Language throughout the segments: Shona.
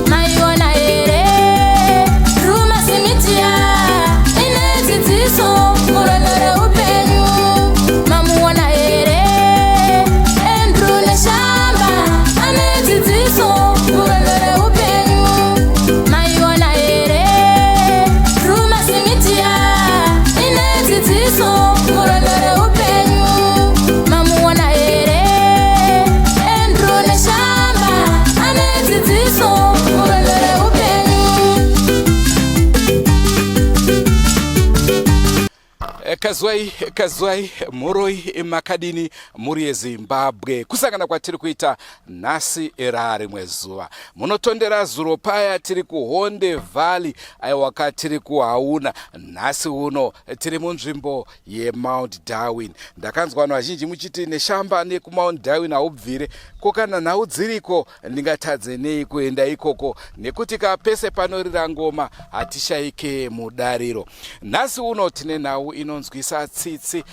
Maiona here Drewmas Media ine dzidziso murwendo reupenyu. Mamuona here Andrew Neshamba ane dzidziso murwendo reupenyu. Maiona here Drewmas Media ine dzidziso murwendo reupenyu. Mamuona here Andrew Neshamba ane dzidziso murwendo reupenyu. Kazwai kazwai mhoroi, makadini mhuri yeZimbabwe? Kusangana kwatiri kuita nhasi rarimwe zuva. Munotondera zuro paya tiri kuHonde Valley, aiwaka tiri kuHauna. Nhasi uno tiri munzvimbo yeMount Darwin. Ndakanzwa vanhu vazhinji muchiti Neshamba nekuMount Darwin haubvire. Ko kana nhau dziriko ndingatadze nei kuenda ikoko? Nekuti ka pese panorira ngoma hatishaike mudariro. Nhasi uno tine nhau inonzwisa tsitsi,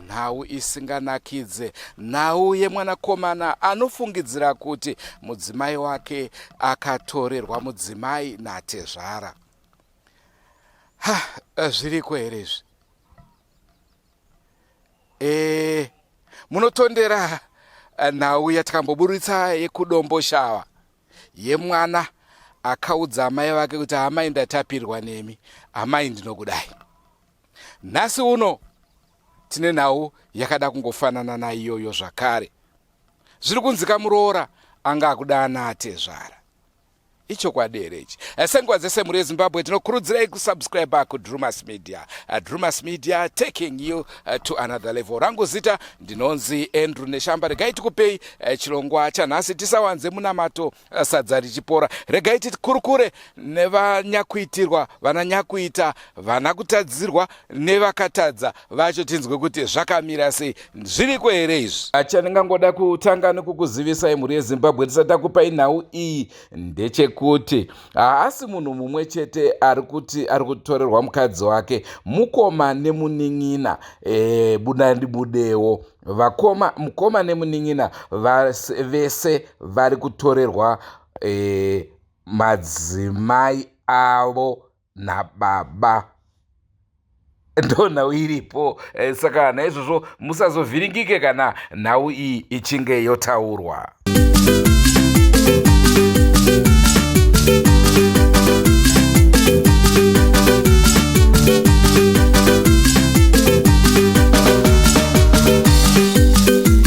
nhau isinganakidze, nhau yemwanakomana anofungidzira kuti mudzimai wake akatorerwa mudzimai natezvara. Ha, zviriko here izvi? E, munotondera nhau yatakamboburitsa yekuDomboshava yemwana akaudza amai vake kuti amai ndatapirwa nemi, amai ndinokudai. Nhasi uno tine nhau yakada kungofanana naiyoyo zvakare. Zviri kunzika muroora anga akuda ana atezvara. Ichokwadi here ichi? Senguva dzese mhuri yeZimbabwe, tinokurudzirai kusubscribe kuDrumas Media. Drumas Media, taking you to another level. Rangu zita ndinonzi Andrew Neshamba. Regai tikupei chirongwa chanhasi, tisawanze munamato sadza richipora. Regai tikurukure nevanyakuitirwa, vananyakuita, vana kutadzirwa nevakatadza vacho, tinzwe kuti zvakamira sei. Zviriko here izvi? Chandingangoda kutanga nekukuzivisai mhuri yeZimbabwe tisati takupai nhau iyi ndechekuti haasi munhu mumwe chete ari kuti ari kutorerwa mukadzi wake. Mukoma nemunin'ina, buda ndibudewo vakoma, mukoma nemunin'ina vese vari kutorerwa madzimai avo nababa. Ndo nhau iripo. Saka naizvozvo musazovhiringike kana nhau iyi ichinge yotaurwa.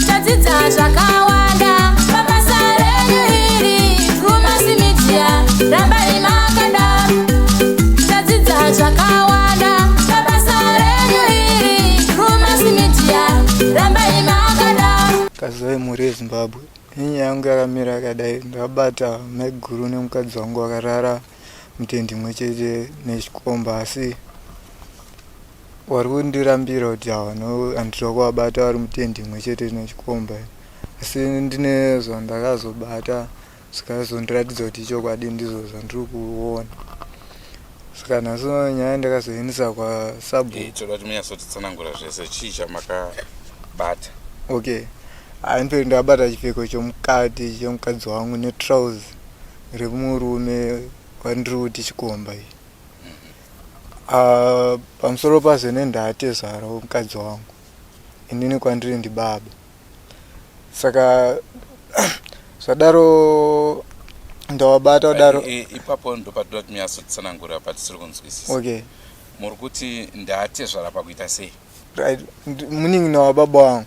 Tadzidza zvakawanda pabasa renyu iri, Drewmas Media, rambai makadaro. Tadzidza zvakawanda pabasa renyu iri, Drewmas Media, rambai makadaro. Kazoi mhuri yeZimbabwe, inyaya yangu yakamira yakadai. Ndakabata maiguru nemukadzi wangu vakarara mutendi imwe chete nechikomba, asi wari kundirambira kuti handina kuvabata vari mutendi imwe chete nechikomba. Asi ndine zvandakazobata zvikazondiratidza kuti ichokwadi, ndizvo zvandiri kuona. Saka nhasi nyaya ndakazoendesa kwasabhuku. Toda kuti munyatsotitsanangura zvese, chii chamakabata? Okay, hainperi ndakabata chipfeko chomukati chemukadzi wangu netrouse remurume wandiri kuti chikomba iyi. Ah, pamusoro pazvo nendatezvara womukadzi wangu, inini kwandiri ndibaba. Saka zvadaro ndawabata kudaro. Ipapo ndopatoda kuti munyatsotitsanangura patisiri kunzwisisa. Okay. Muri kuti ndatezvara pakuita sei? Right, munin'ina wababa wangu.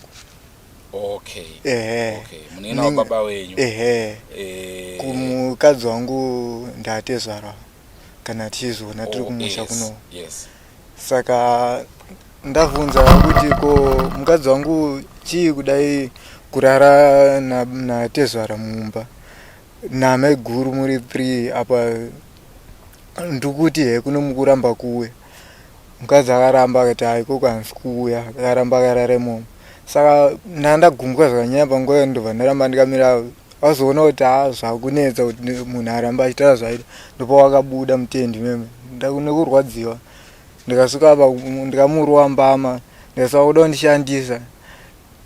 Okay. Ehe. Okay, munin'ina wababa wenyu. Ehe. Kumukadzi wangu ndatezvara kana tichizoona tiri kumusha kuno. Saka ndabvunza kuti ko mukadzi wangu chii kudai kurara natezvara mumba namaiguru muri 3 apa? Ndikuti he kuno mukuramba kuuya. Mukadzi akaramba akati hai, ikoko handisi kuuya. Akaramba akarara imomo. Saka ndandagumbuka zvakanyanya panguva iyo, ndobva ndaramba ndikamira. Vazoona kuti haa zvakunetsa kuti munhu arambe achitaura zvaita ndopawakabuda mutendi meme nekurwadziwa ndikasvika apa ndikamurowa mbama ndikasava kuda kundishandisa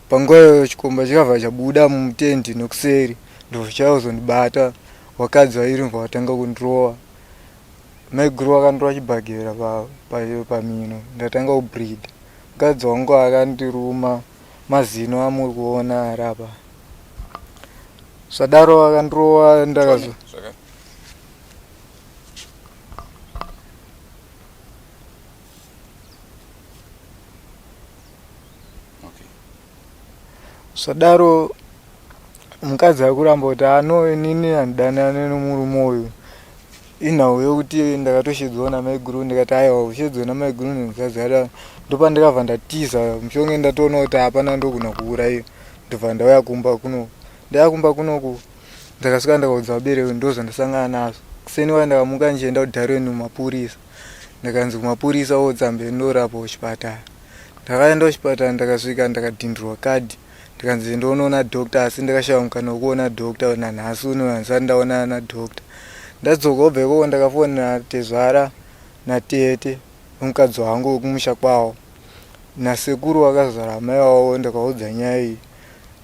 panguva iyoyo chikomba chikabva chabuda mutendi nekuseri ndobva chauzondibata wakadzi vairi ndobva vatanga kundirowa maiguru vakandirova chibhagera pamhino ndatanga kubreed mukadzi wangu akandiruma mazino amuri kuona ari apa zvadaro vakandirova ndakazo Zvadaro mukadzi akuramba kuti ano inini handidanane nomurume uyu inhau yokuti ndakatoshedzwawo namaiguru ndikati aiwa kushedzwa namaiguru ndikazara ndopandakabva ndatiza mushonge ndatoona kuti hapana ndogona kuuraiwa ndobva ndauya kumba kuno ndauya kumba kunoku ndakasvika ndakaudza vabereki ndozvandasangana nazvo kuseni waye ndakamuka ndichienda kudharweni kumapurisa ndakanzi kumapurisa otsambe ndorapwa kuchipatara Ndakaenda kuchipatara ndakasvika ndakadhindirwa kadhi ndikanzi ndonoona doctor asi ndakashaya mukana wekuona doctor nanhasi uno handisati ndaonana nadoctor. Ndadzoka kubva ikoko ndakafonera tezvara natete nemukadzi wangu wekumusha kwavo nasekuru vakazvara amai vavo ndakaudza nyaya iyi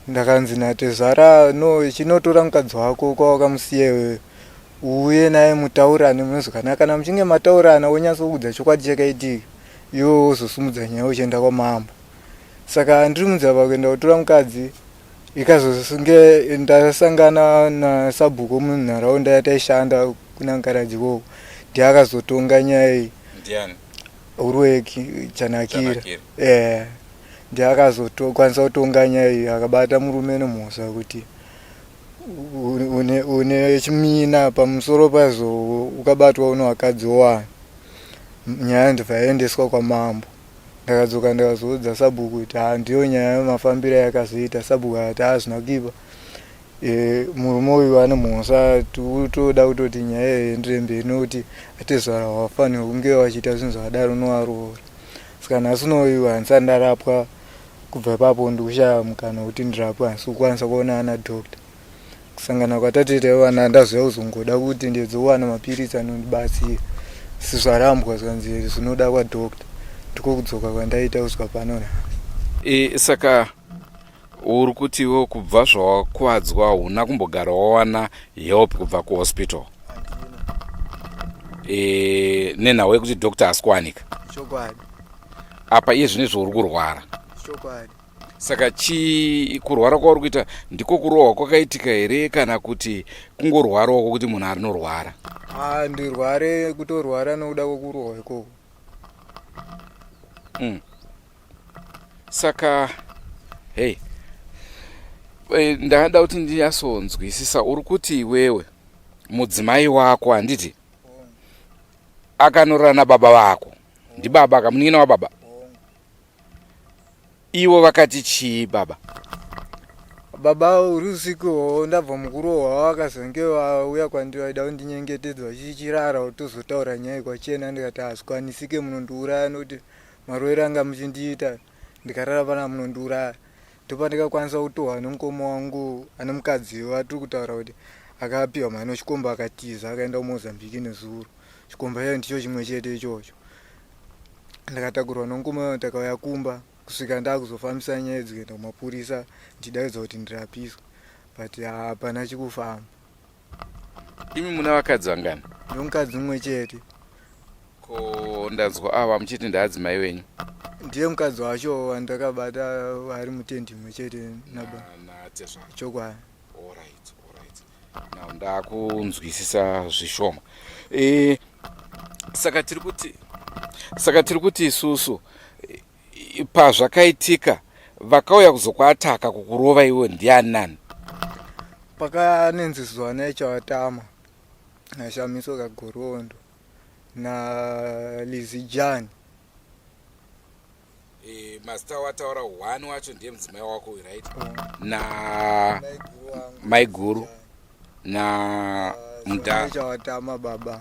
ndakanzi natezvara no chinotora mukadzi wako kwawakamusiya iwewe uuye naye mutaurane munozokana kana muchinge mataurana wonyatsokuudza chokwadi chakaitika iwe wozosumudza nyaya uchienda kwamambo saka ndiri munzira pakuenda kutora mukadzi ikazosunge ndasangana nasabhuku munharaunda yataishanda kunangaradzi ikoko ndiye akazotonga nyaya iyi ndiani uruweki chanakira eh ndiye akazokwanisa kutonga nyaya iyi akabata murume nemhosva kuti une, une chimina pamusoro pazvo ukabatwa une vakadzi wani nyaya ndobva yaendeswa kwamambo ndakadzoka ndikazoudza sabhuku kuti haa ndiyo nyaya mafambiro yakazoita sabhuku akati hazvina kuipa e, murume uyu ane mhosva toda kutoti nyaya iyi iendere mberi nokuti atezvara wafanirwa kunge vachiita zvinhu zvakadaro novaroora saka nhasi unoyu handisati ndarapwa kubva ipapo ndikushaya mukana wekuti ndirapwe handisi kukwanisa kuona ana doctor kusangana kwatatoita vana ndazouya kuzongoda kuti ndedzowana mapiritsi anondibatsira asi zvarambwa zvikanzi zvinoda kwadoctor ndiko kudzoka kwandaita kusvika pano nhasi e, saka uri kutiwo kubva zvawakuvadzwa hauna kumbogara wawana help kubva kuhospital e, nenhau yekuti doctor asi kuwanika chokwadi apa iye zvino izvo uri kurwara chokwadi saka chii kurwara kwauri kuita ndiko kurohwa kwakaitika here kana kuti kungorwarawo kwokuti munhu arinorwara ah, ndirware kutorwara nokuda kwekurohwa ikoko mm. Saka hey eh, ndakada kuti ndinyatsonzwisisa uri kuti iwewe mudzimai wako handiti akanorara nababa vako ndibaba kamunin'ina wababa ivo vakati chii baba baba uri usiku hoo ndabva mukurohwa vakazonge vauya kwandiri vaida kundinyengetedza vachichirara tozotaura nyaya kwachena ndikati hazvikwanisike munondiuraya nokuti Marovero anga muchindiita ndikarara pana munondiuraya ndopandikakwanisa kutohwa nemukoma wangu ane mukadzi watiri kutaura kuti akapiwa mari nechikomba akatiza akaenda kumozambique nezuro chikomba iye ndicho chimwe chete ichocho ndakatakurwa nomukoma takauya kumba kusvika ndakuzofambisa nyaya idzi kuenda kumapurisa ndichidaidza kuti ndirapiswe but hapana chikufamba imi muna vakadzi vangani ndomukadzi mumwe chete Ko ndanzwa ava muchiti ndaadzimai wenyu. Ndiye mukadzi wacho wandakabata ari mutendi imwe chete naba. Natezvara. Chokwadi. Alright, alright. Now ndakunzwisisa zvishoma. Eh saka tiri kuti saka tiri kuti isusu pazvakaitika vakauya kuzokuataka kukurova iwe ndiani nani? Pakanenzi zuva nechawatama naShamiso Kagorondo. na Lizijani. E, mazita wataura one wacho ndiye mudzimai wako uyu right mm. na maiguru na mudhara chawatama baba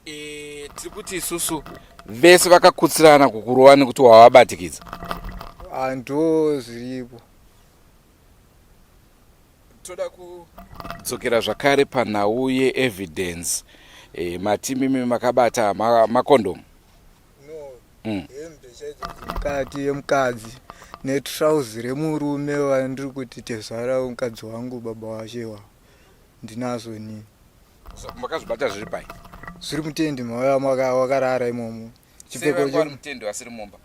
e, tiri kuti isusu vese vakakutsirana kukurova nekuti wavabatikidza ndo zviripo Toda kudzokera zvakare panhau yeevidence. E, mati mimi makabata makondomu? No, hembe chaidzo dzemukati yemukadzi netrauzi remurume wandiri kuti tezvara mukadzi wangu baba wacho iwawo ndinazvo inini. Makazvibata zviri pai? Zviri mutendi mauya wakarara imomo. Chipfeko mutendi vasiri mumba.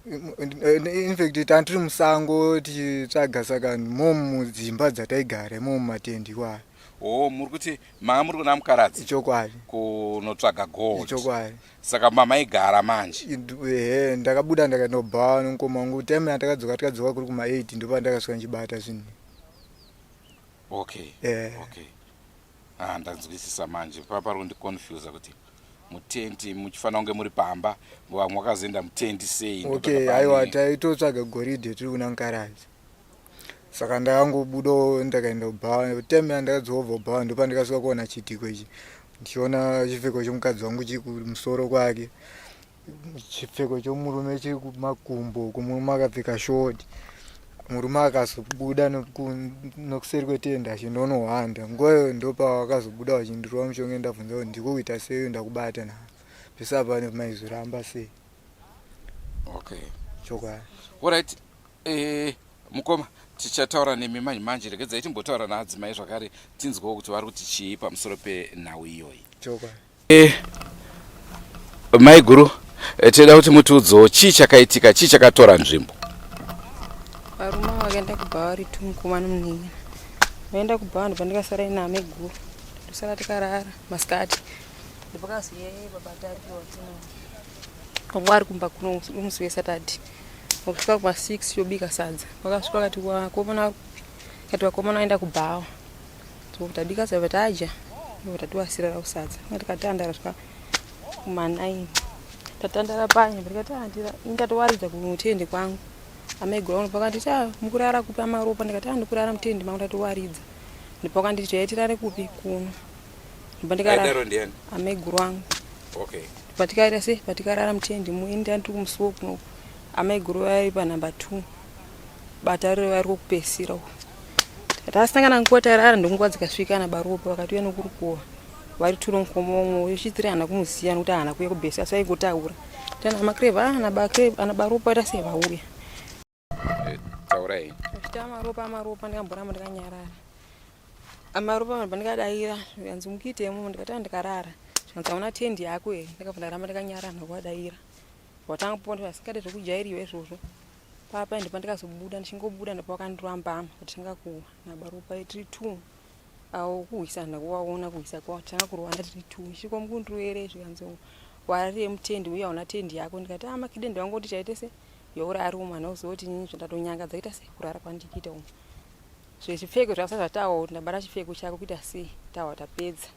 Infact tanga tiri musango tichitsvaga saka momu mudzimba dzataigara imomo mumatendi iwayo. Oh, muri kuti manga muri kuna Mukaradzi? Ichokwadi. Kunotsvaga gold. Ichokwadi. Saka mamaigara manje? Ehe, ndakabuda ndakandobhawa nomukoma wangu. Time yandakadzoka tikadzoka kuri kuma 8 ndopandakasvika ndichibata zvinhu. Okay. Eh. Okay. Ah, ndanzwisisa manje. Papa pari kundiconfusa kuti mutenti muchifanira kunge muri pamba vamwe vakazoenda mutenti sei? Okay, aiwa taitotsvaga goridhe tiri kuna Mukaradzi. Saka ndakangobudawo ndakaenda kubhawa. Time yandakadzoka kubva kubhawa ndopandakasvika kuona chiitiko ichi. Ndichiona chipfeko chomukadzi wangu chiri kumusoro kwake. Chipfeko chomurume chiri kumakumbo uko murume akapfeka short. Murume akazobuda nokuseri kwetende achindonohwanda. Nguva iyoyo ndopavakazobuda vachindirova mushonga ndabvunza kuti ndiko kuita sei ndakubata nhasi. Pese apa maizoramba sei. Okay. Chokwadi. Alright. Eh, mukoma tichataura nemi manje manje regedzai timbotaura naadzimai zvakare tinzwewo kuti vari kuti chii pamusoro penhau iyoyi. Chokwadi. Eh, maiguru eh, tinoda kuti mutiudzewo chii chakaitika chii chakatora nzvimbo. Varume vakaenda kubhawa vari two mukoma nemunin'ina. Vaenda kubhawa ndobva ndikasara ina amaiguru. Ndosara tikarara masikati. Ndopakazouya baba Tapiwa kuno. Wanga ari kumba kuno musi weSaturday. Wakusvika kuma 6 yobika sadza. Wakasvika akati vakomana kati vakomana vaenda kubhawa. So tabika sadza tadya. Ndobva tatiwasira rau sadza. Tikatandara svika kuma 9. Tatandara paya ndikati ah ndira ndatowaridza kumutende kwangu. Amaiguru vangu pakanditi ah mukurara kupi amaropa ndikati ah ndikurara mutende mangu ndatowaridza. Ndipo vakanditi taitirare kupi kuno. Aidaro ndiani? Amaiguru vangu. Okay. Patikaita sei patikarara mutendi mu ini ndandiri kumusuwo kunoku amaiguru vari panumber 2 bata riro vari kokupedzisira uko tasangana nguva tarara ndonguva dzikasvika ana baropa vakatiuya nokurukuwa vari turo mukoma umwe wechitiri haana kumuziva nokuti haana kuuya kubhesi asi vaingotaura tana makreva ana baropa vaita sei vauya Eh, taurai Achiti amaropa amaropa ndikamboramba ndakanyarara. Amaropa vanhu pandikadaira zvikanzi mukuitei imomo ndikati ndikarara. Zvikanzi hauna tendi yako here ndakabva ndaramba ndakanyarara ndokuvadaira. Watanga kuponda asingade zvekujairiwa izvozvo. Papa ndopandikazobuda ndichingobuda ndopawakandirova mbama kutanga kuwa nabaropa tiri two awo kuhwisa ndakuvaona kuhwisa kwavo tanga kurovana tiri two chiko mukundirovere zvikanzi wararire mutendi uye hauna tendi yako ndikati ah makide ndivangoti chaite se Youra ari umu hana kuziva kuti inini zvandatonyangadza kuita sei kurara kwandikuita umu. Zvezvipfeko zvakasati zvatawa kuti ndabata chipfeko chako kuita sei tawa tapedza.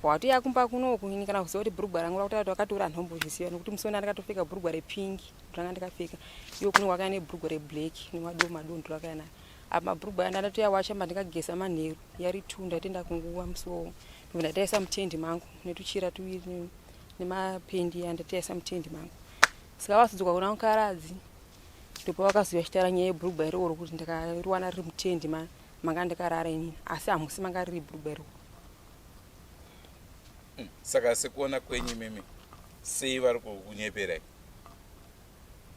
Watoya kumba kunoku ini kana kuziva kuti bhurugwa rangu rakuti wakatora nhombozviziva nekuti musi wona ndakatopfeka bhurugwa repingi ndoranga ndakapfeka iwo kuno wakaya nebhurugwa reblack nemadoo madoo ndorakaya nayo apa mabhurugwa aya ndandatoya wacha mandikageza manheru yari two ndaitenda kunguva musi wowo ndobva ndataisa mutendi mangu netuchira tuviri nemapendi aya ndataisa mutendi mangu Saka vasudzuka kuna Mukaradzi ndopavakazouya vachitaura nyaya yebhurugwa iroro kuti ndakariwana riri mutendi manga ndikarara inini asi hamusi manga riri bhurugwa iroro. Hmm, saka sekuona kwenyu imimi sei vari kunyeperai?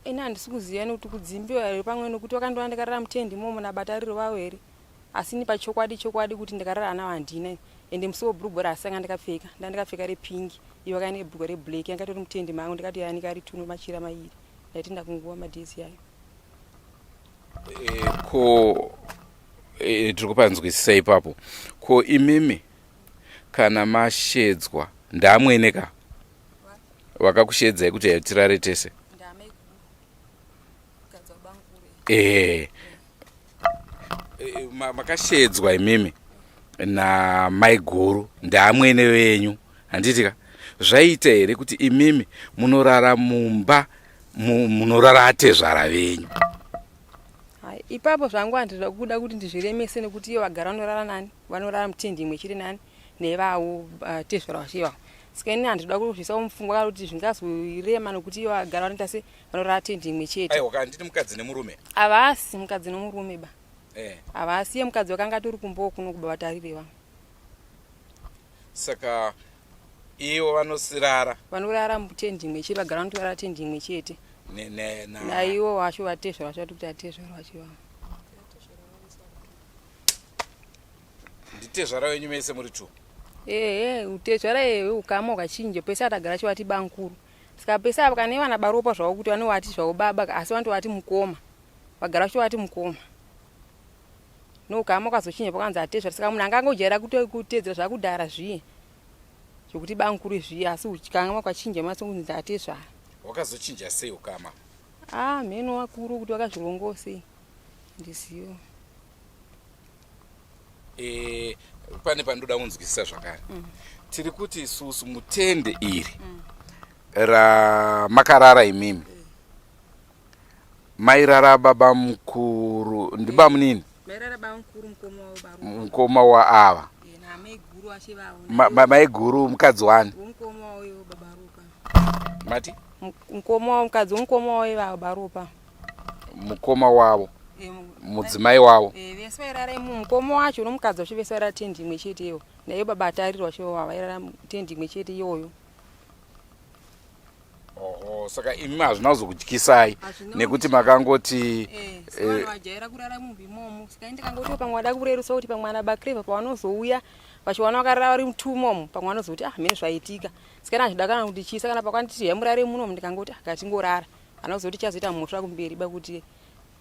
Ini handisi kuziva nekuti kudzimbiwa here pamwe nekuti vakandiwana ndikarara mutendi imomo nabatariro vavo here asi ini pachokwadi chokwadi kuti ndikarara ana handina ende musi webhurugwa rasanga ndakapfeka ndandakapfeka repingi Iyo vakauya nebhurugwa reblack yanga itori mutendi mangu ndikatoyanika ari tuno machira mairi ndaiti ndakunguva madays yayo. E, ko e, tiri kupanzwisisa ipapo ko imimi kana mashedzwa ndamwene ka vakakushedzai kuti tirare tese Eh, eh, makashedzwa imimi namaiguru ndaamwene venyu handiti ka zvaita here kuti imimi munorara mumba munorara atezvara venyu ipapo zvangu handida kuda kuti ndizviremese nekuti ivo vagara vanorara nani vanorara mutendi imwe chete nani nevawo ah, tezvara vacho ivavo saka ini handida kuzviisa mupfungwa kuti zvingazorema nekuti ivo vagara vanoita se vanorara tendi imwe chete aiwa kana nditi mukadzi nemurume havasi mukadzi nomurume ba. Eh. Havasiye mukadzi wake anga atori kumba kuno kubaba Tarire vamwe. Saka ivo vanosirara. Vanorara mutendi imwe chete vagara vanotorara tendi imwe chete. Ne, ne, na... Naivo vacho vatezvara vacho vatikuti atezvara vacho vamwe. Nditezvara wenyu mese muri two? Ehe, utezvara ehe ukama ukachinja pese atagara chivati bankuru. Saka pese apa kana vana baropa zvavo kuti vanovati zvavo baba asi vanotovati mukoma. Vagara vachivati mukoma. Noukama ukazochinja pakanzi atezvara saka munhu anga angojaira kuteedzera zvakudhara zviye. Zvekuti bankuru zviye asi ukama ukachinja mase kunzi atezvara. Wakazochinja sei ukama? Ah, mheno vakuru kuti vakazvirongawo sei. Ndizivo. E, pane pandoda kunzwisisa zvakare mm. Tiri kuti isusu mutende iri mm. ramakarara imimi mm. Mairara baba mukuru ndibamunini mukoma waava maiguru mukadzi wani mati mukoma mukadzi womukoma wavo ivavo baropa mukoma wavo mudzimai wavo eh, vese vairara imo mukoma wacho nomukadzi wacho vese vairara tendi imwe chete iyo naiyo baba atariri wacho vairara tendi imwe chete iyoyo Oho, saka imi hazvina kuzokutyisai nekuti makangoti eh, eh, vajaira kurara mumba imomo saka ndikangoti pamwe vada kurerusa kuti pamwe ana bakreva pavanozouya vachiwana vakarara vari mutumomo pamwe vanozoti ah mene zvaitika saka ndazvida kana kuti chii saka napakanditi hemurare munomu ndikangoti ah ngatingorara anozoti chazoita mhosva kumberi ba kuti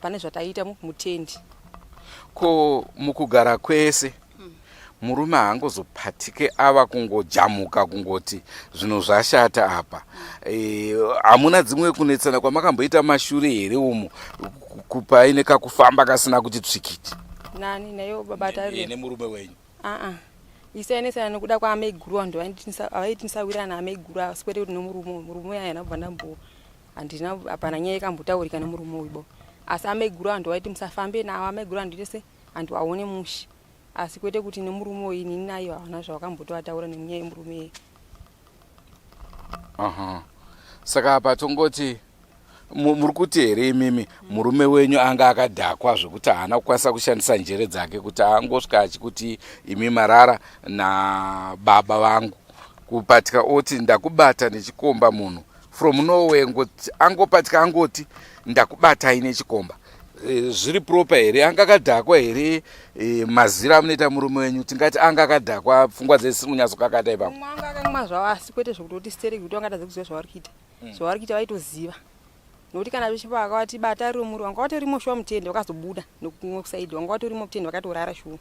pane zvataita mutendi ko mukugara kwese murume haangozopatike ava kungojamuka kungoti zvinhu zvashata apa e, hamuna dzimwe kunetsana kwamakamboita mashure here umu kupaine kakufamba kasina kuti tsvikiti nani nayo baba tariro nemurume wenyu aa isainesana nekuda kwaamaiguru vanhu vaiti ndisawirana naamaiguru asi kwete kuti nomurume murume ayana kubva ndambo handina hapana nyaya ikambotaurika nemurume uyu bo asi amaiguru anhu vaiti musafambe nawo amaiguru anhu ite se anhu aone mushe asi kwete kuti nemurume uyu inini nayo havana zvavakambotovataura nemunyaya yemurume iye Aha. Saka apa tongoti muri kuti here imimi murume wenyu anga akadhakwa zvekuti haana kukwanisa kushandisa njere dzake kuti angosvika achikuti imi marara nababa vangu kupatya oti ndakubata nechikomba munhu from nowhere ngoti angopatya angoti ndakubatai nechikomba e, zviri proper here anga akadhakwa here e, mazira amunoita murume wenyu tingati anga akadhakwa pfungwa dzesiri kunyatsokakata ipapo anga akamwa zvavo asi kwete zvekutoti stereki kuti vangatadze kuziva zvavari kuita mm. zvavari kuita vaitoziva nokuti kana vechipa vakavati bata riri muri wanga watorimo shuwa mutende wakazobuda nokumwe kusaidi wanga watorimo mutende vakatorara shuwa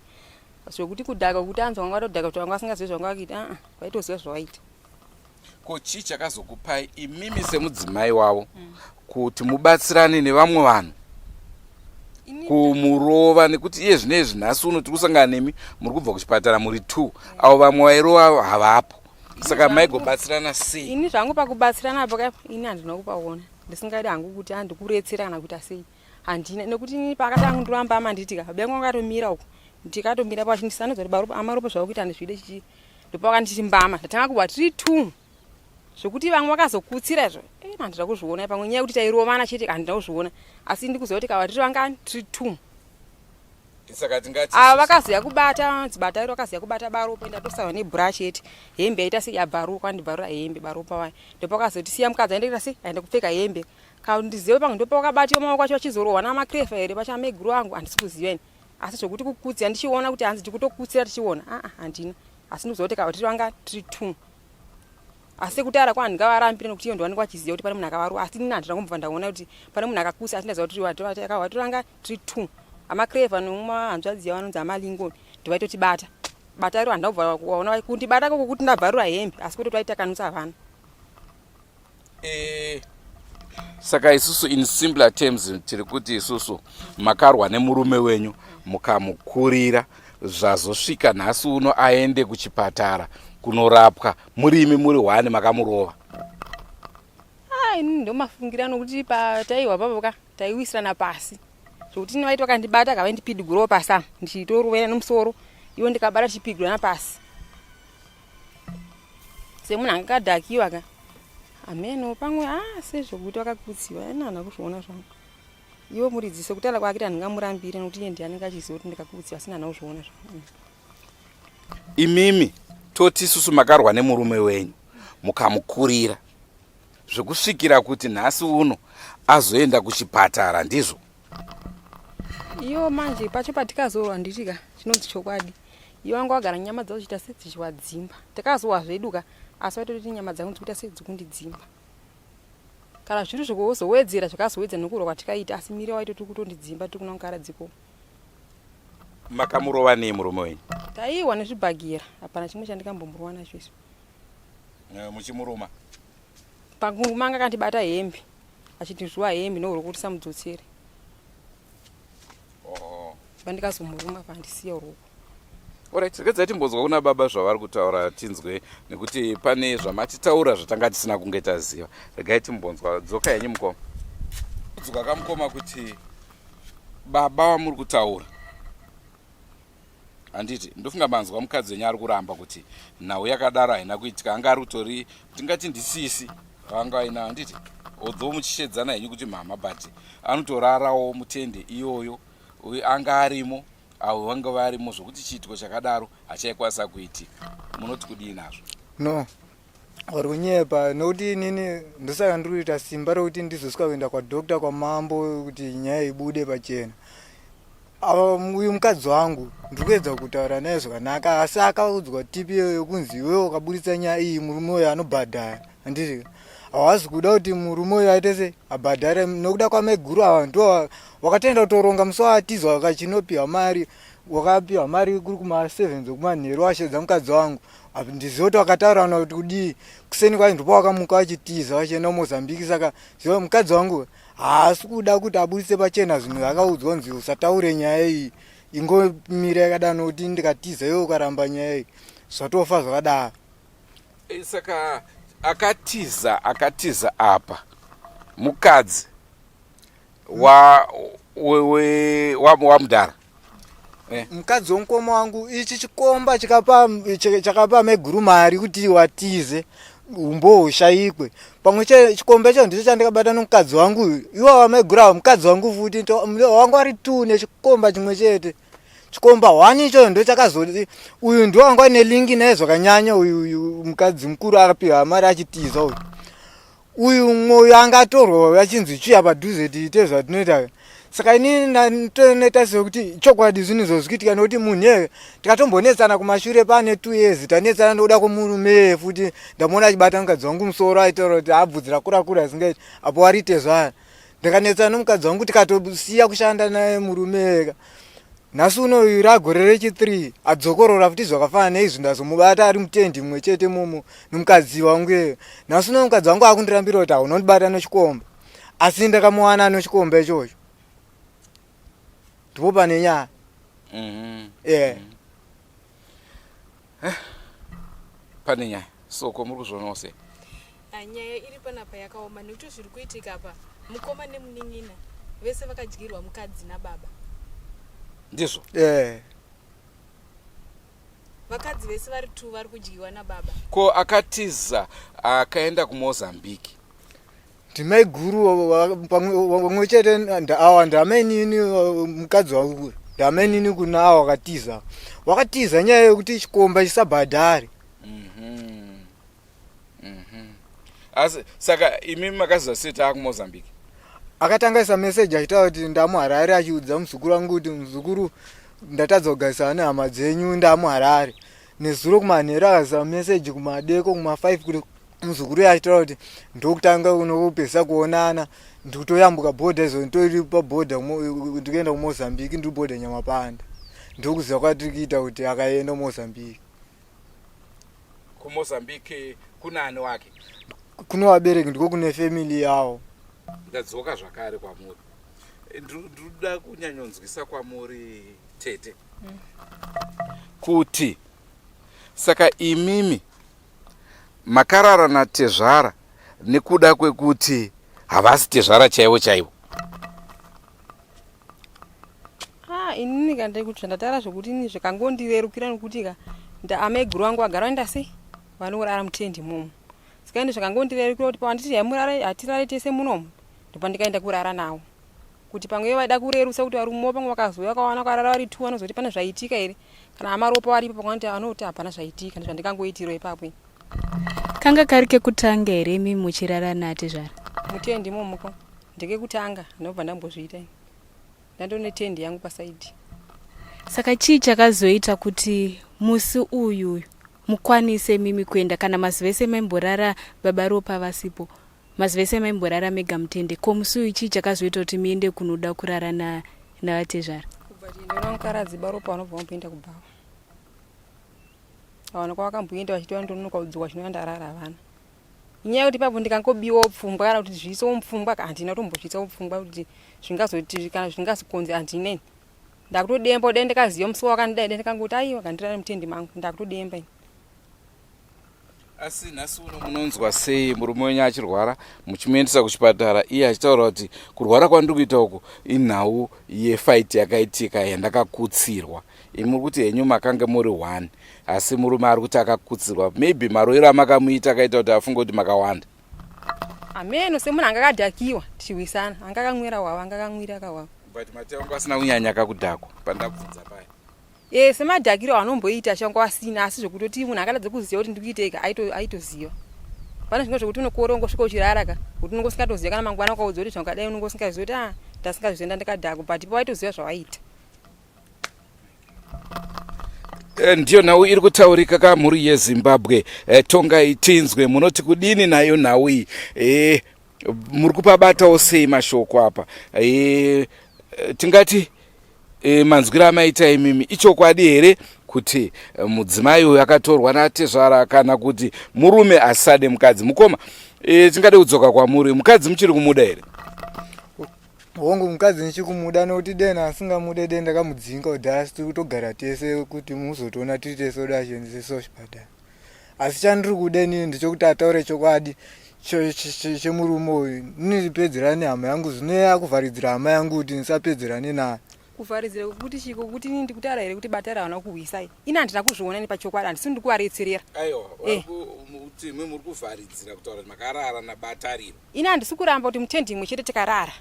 zvekuti kudhaka kuti anzi wanga watodhaka kuti wanga vasingazivi zvavanga vakuita aa vaitoziva zvavaita Ko chii chakazokupai imimi semudzimai wavo mm. kuti mubatsirane nevamwe vanhu kumurova nekuti iye zvino izvi nhasi uno tiri kusangana nemi muri kubva kuchipatara muri two mm. avo vamwe vairova havapo saka maigobatsirana sei ini zvangu pakubatsirana apo ka ini handina kupaona ndisingadi hangu kuti andikuretsera kana kuita sei handina nekuti ini paakatanga kundoramba amanditi ka baba yangu akatomira uku ndikatomira pachindisanudza kuti amaropa zvavo kuita handizvide chichi ndopavakanditi mbama ndatanga kuba tiri two zvekuti vamwe vakazokutsira izvo eh, handina kuzviona pamwe nyaya yekuti tairovana chete handina kuzviona asi ndikuziva kuti kava tiri vangani tiri two saka tingati ava vakaziva kubata dzibata iro vakaziva kubata baropa ndatosava nebhura chete hembe yaita sei yabvaruka ndibvarura hembe baropa vaya ndopakazoti siya mukadzi aende kuita sei aende kupfeka hembe kandizive pamwe ndopakabatiwa maoko acho achizorohwa namakrefa here pachameguru angu handisi kuziva ini asi zvekuti kukutsira ndichiona kuti hanzi tikutokutsira tichiona aa handina asi ndikuziva kuti tiri vanga tiri two asi sekutaura kwa handingavarambire nekuti iyo ndivanenge vachiziva kuti pane munhu akavarova asi inini handina kumbobva ndaona kuti pane munhu akakusa asi ndaziva kuti tiri vanga tiri two amacreva nomahanzvadzi yavo anonzi amalingoni ndivaitotibata bata iro handina kubva waona kundibata koko kuti ndabvarura hembe asi kwete kuti vaitakanutsa havana Eh, saka isusu in simpler terms tiri kuti isusu makarwa nemurume wenyu mukamukurira zvazosvika nhasi uno aende kuchipatara kunorapwa murimi muri hwani makamurova ah, ini ndomafungira nokuti pataiwa papo ka taiwisirana pasi zvekuti ini vaiti vakandibata ka vaindipidigurawo pasi apa ndichitorovera nemusoro ivo ndikabata tichipigurana pasi semunhu anga akadhakiwa ka hameno pamwe a ah, sezvokuti vakakutsiwa ina hana kuzviona zvangu. Iwe muridzi sekutaura kwake handingamurambire nekuti iye ndiye anenge achiziva kuti ndikakuudzi asina hana kuzviona zva. Imimi toti isusu makarwa nemurume wenyu mukamukurira zvekusvikira kuti nhasi uno azoenda kuchipatara ndizvo? Iyo manje pacho patikazorwa handiti ka chinonzi chokwadi. Iwe wanga wagara nyama dzako dzichiita sedzichiwadzimba. Takazowa zvedu ka asi waitoti nyama dzangu dzikuita sedzikundidzimba. Kana zviri zvekuzowedzera zvakazowedzera nekurwa kwatikaita asi miri waitoti kutondidzimba tiri kuna mukaradziko. Makamurova nei murume wenyu? Taiwa nezvibhagera hapana chimwe chandikambomurova nacho izvo. Eh, muchimuruma? Pakuruma anga akandibata hembe achindizvuwa hembe nourwo kuti samudzotsere. Oh. Pandikazomuruma pandisiya urwoko. Alright, regedzai timbonzwa kuna baba zvavari kutaura tinzwe nekuti pane zvamatitaura zvatanga tisina kunge taziva. Regai timbonzwa. Dzoka henyu mukoma. Dzoka kamukoma kuti baba vamuri kutaura handiti ndofunga manzwa mukadzi wenyu ari kuramba kuti nhau yakadaro haina kuitika anga ari kutori tingati ndisisi vanga vaina handiti although muchishedzana henyu kuti mama but anotorarawo mutende iyoyo uyu anga arimo avo vanga varimo zvokuti chiitiko chakadaro hachaikwanisa kuitika munoti kudii nazvo no vari kunyepa nokuti inini ndosaka ndiri kuita simba rokuti ndizosvika kuenda kwadokta kwamambo kuti nyaya ibude pachena ava uyu mukadzi wangu ndiri kuedza kutaura naye zvakanaka asi akaudzwa tipi iyoyo yokunzi iwewe ukaburitsa nyaya iyi murume uyo anobhadhara handiti hawasi kuda kuti murume uyo aite se abhadhare nokuda kwamaiguru ava ndo wakatoenda kutoronga musi waatizwa wakachinopiwa mari wakapiwa mari kuri kuma seven dzokumanheru washedza mukadzi wangu ndizive kuti wakataurana kuti kudii kuseni kwacho ndipo wakamuka wachitiza wachienda kumozambique saka ziva mukadzi wangu haasi kuda kuti aburitse pachena zvinhu zvakaudzwa kunzi usataure nyaya iyi ingomira yakadaro nokuti ndikatiza iwe ukaramba nyaya iyi zvatofa zvakadaro eh, saka akatiza akatiza apa mukadzi wa wamudhara eh. mukadzi womukoma wangu ichi chikomba chikapa chakapa maiguru mari kuti watize umbo hushaikwe pamwe chikomba icho ndicho chandikabata nomukadzi wangu uyu iwawa maiguru ava mukadzi wangu futi wangu ari two nechikomba chimwe chete chikomba one ichoyo ndo chakazoti uyu ndiwo wanga aine lingi naye zvakanyanya uyu uyu mukadzi mukuru akapiwa mari achitiza uyu uyu mwoyo anga atorwa achinzi chiya padhuze tiite zvatinoita saka inini ndatonoita sekuti chokwadi zvinhu izvo zvikuitika nekuti munhu iyeye tikatombonetsana kumashure pane two years tanetsana ndokuda kwemurume iyeye futi ndamuona achibata mukadzi wangu musoro aitaura kuti abvudzi rakura kura asingaiti apo warite zvaya ndikanetsana nomukadzi wangu tikatosiya kushanda naye murume iyeka nhasi uno uyu ragore rechi 3 adzokorora futi zvakafanana neizvi ndazomubata ari mutendi mumwe chete momo nomukadzi wangu iyeyo nhasi uno mukadzi wangu akundirambira kuti haunondibata nochikomba asi ndakamuwana nochikomba ichocho ndipo pane nyaya mm -hmm. yeah. mm -hmm. pane nyaya soko muri kuzvionawo sei ah, nyaya iri panapa yakaoma nekuti zviri kuitika apa mukoma nemunin'ina vese vakadyirwa mukadzi nababa ndizvo yeah. vakadzi vese vari two vari kudyiwa nababa ko akatiza akaenda kumozambique ndimaiguru pamwe chete awa ndamainini mukadzi wangu ndamainini kuna awa wakatiza wakatiza nyaya yekuti chikomba chisabhadhare mhm. mhm. asi saka imi makaziva sei taakumozambique akatanga isa meseji achitaura kuti ndamuharare achiudza muzukuru wangu kuti muzukuru ndatadza kugarisana nehama dzenyu ndamuharare nezuro kumanheru akaisa meseji kumadeko kuma5 kuti muzukuru uyo achitaura kuti ndokutanga unopedzisa kuonana ndikutoyambuka bhodha izvo nditori pabhodha ndikuenda kumozambique ndiri bhodha nyamapanda ndokuziva kwatiri kuita kuti akaenda kumozambique kumozambique kuna ani wake kune vabereki ndiko kune family yavo ndadzoka zvakare kwamuri ndinoda kunyanyonzwisa kwamuri tete kuti saka imimi makarara natezvara nekuda kwekuti havasi tezvara chaivo chaivo ah inini ka ndikuti zvandataura zvekuti ini zvikangondirerukira nekuti ka amaiguru vangu vagara vaenda sei vanorara mutendi imomo saka ini zvakangondirerukira kuti pavanditi haimurare hatirare tese munomu ndopandikaenda kurara nawo. Kuti pamwe vaida kurerusa kuti varume pamwe vakazouya vakawana vakarara vari two vanozoti pane zvaitika here kana amaropa varipo pamwe vanoti anoti hapana zvaitika ndozvandikangoitirwa ipapo ini. Kanga kari kekutanga here imi muchirara naatezvara? Mutendi imomo ko ndekekutanga ndinobva ndambozviita ini. Ndandone tendi yangu pasaidi. Saka chii chakazoita kuti musi uyu mukwanise imimi kuenda kana mazuva ese maimborara baba Ropa vasipo? Mazuva ese maimborara mega mutende ko musi uyu chii chakazoita kuti muende kunoda kurara na navatezvara? Kubva tiende namukaradzi baropa vanobva vamboenda kubhawa. Havana kwavakamboenda vachiti vandononoka kudzoka chinova ndarara havana. Inyaya yekuti ipapo ndikangobiwawo pfungwa kana kuti zviisewo mupfungwa handina kutombozviisawo pfungwa kuti zvingazoti kana zvingazokonze handina ini. Ndakutodemba dai ndikaziva musi wakandidai dai ndikangoti aiwa kandirara mutendi mangu ndakutodemba ini. Asi nhasi uno munonzwa sei murume wenyu achirwara muchimuendesa kuchipatara iye achitaura kuti kurwara kwandiri kuita uku inhau yefaiti yakaitika yandakakutsirwa. Imi muri kuti henyu makange muri one asi murume ari kuti akakutsirwa maybe maroiro amakamuita akaita kuti afunge kuti makawanda. Hameno semunhu anga akadhakiwa tichirwisana anga akamwira hwava anga akamwira kahwava. But mati anga asina kunyanya kakudhakwa pandabvunza paya. Eh semadhakiro anomboita shango asina asi zvekutoti munhu akatadza kuziva kuti ndikuitei ka aitoziva. Pane zvimwe zvekuti unokora ungosvika uchirara ka kuti unonge usingatoziva kana mangwana ukaudzwa kuti zvakadai unonge usingazivi kuti ah ndasingazviziva ndandakadhakwa but pawaitoziva zvawaita. Eh, ndiyo nhau iri kutaurika ka mhuri yezimbabwe eh, tongai tinzwe munoti kudini nayo nhau iyi eh, muri kupabatawo sei mashoko apa e, tingati e, manzwiro amaita imimi ichokwadi here kuti e, mudzimai uyu akatorwa natezvara kana kuti murume asade mukadzi mukoma e, tingade kudzoka kwamuri mukadzi muchiri kumuda here hongu mukadzi ndichikumuda nokuti dena asingamude de ndakamudzinga kudhara asi tiri kutogara tese kuti muzotoona tiri tese oda achiendese sochipatara asi chandiri kuda inini ndechekuti ataure chokwadi chemurume uyu ini ndipedzerane hama yangu zvino iye akuvharidzira hama yangu kuti ndisapedzerane naye kuvharidzira kwekuti chiko kuti ini ndikutaura here kuti bata raona kuhwisai ini handina kuzviona ini pachokwadi handisi ndikuvaretserera aiwa eh. kuti imwe muri kuvharidzira kutaura kuti makarara nabatariro ini handisi kuramba kuti mutendi imwe chete tikarara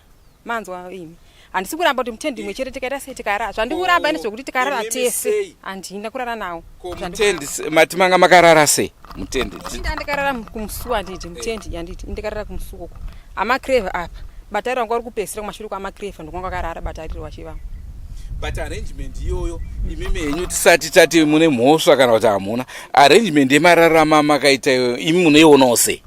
manzwa imi handisi kuramba kuti mutendi imwe chete tikaita sei tikarara zvandikuramba ini zvekuti tikarara tese handina kurara nawo mutendi mati manga makarara sei mutendi ndikarara kumusuwa handiti mutendi handiti ndikarara kumusuwa uko amacreve apa batari wangu vari kupedzisira kumashure kwamacreve ndokwanga akarara batariro vachivamwe but arrangement iyoyo imimi henyu tisati tati mune mhosva kana kuti hamuna arrangement yemararama makaita iyoyo imi munoionawo sei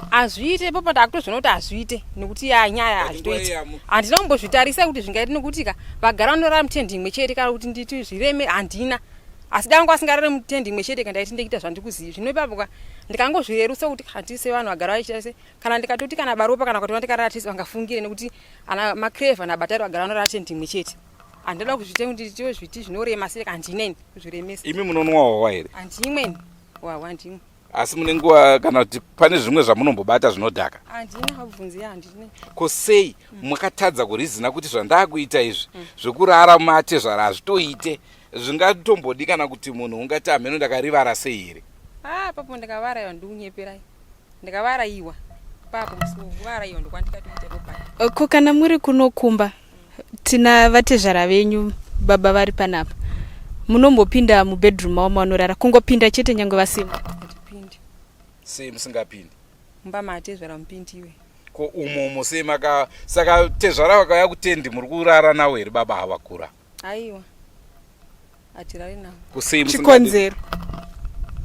Hazviite ipapo ndakutozviona kuti hazviite nekuti ya nyaya hazvitoiti. Handina kumbozvitarisa kuti zvingaite nekuti ka vagara vanorara mutendi imwe chete kana kuti nditi zvireme handina. Asi dai vanga vasingarare mutendi imwe chete ka ndaiti ndikuita zvandikuziva. Zvino ipapo ka ndikangozvirerusa kuti handisi sevanhu vagara vachiita se kana ndikatoti kana baropa kana kuti vandikarara tese vangafungire nekuti ana macrave nabatari vagara vanorara tendi imwe chete. Handida kuzviita kuti tozviti zvinorema sei handina ini kuzviremesa. Imi munonwa hwahwa here? Handimwe ini. Hwahwa handimwe. Asi mune nguva kana kuti pane zvimwe zvamunombobata zvinodhaka? Handina habvunzi handina. Ko sei makatadza kurizina kuti zvandakuita izvi zvekurara mumatezvara hazvitoite zvingatombodi kana kuti munhu ungati hameno ndakarivara sei here? Ah, papo ndakavaraiwa ndikunyeperai. Ndakavaraiwa papo musi kuvaraiwa ndokwandikatoita ipo Ko kana muri kunokumba Tina vatezvara venyu baba vari panapa. Munombopinda mubedroom mavo manorara kungopinda chete nyangwe vasimo. Hatipindi. Sei musingapindi? Mumba matezvara mupindiwe. Ko umo umo sei maka saka tezvara vakauya kutendi muri kurara navo here baba ava vakura? Aiwa. Hatirari navo. Ko sei musingadi? Chikonzero.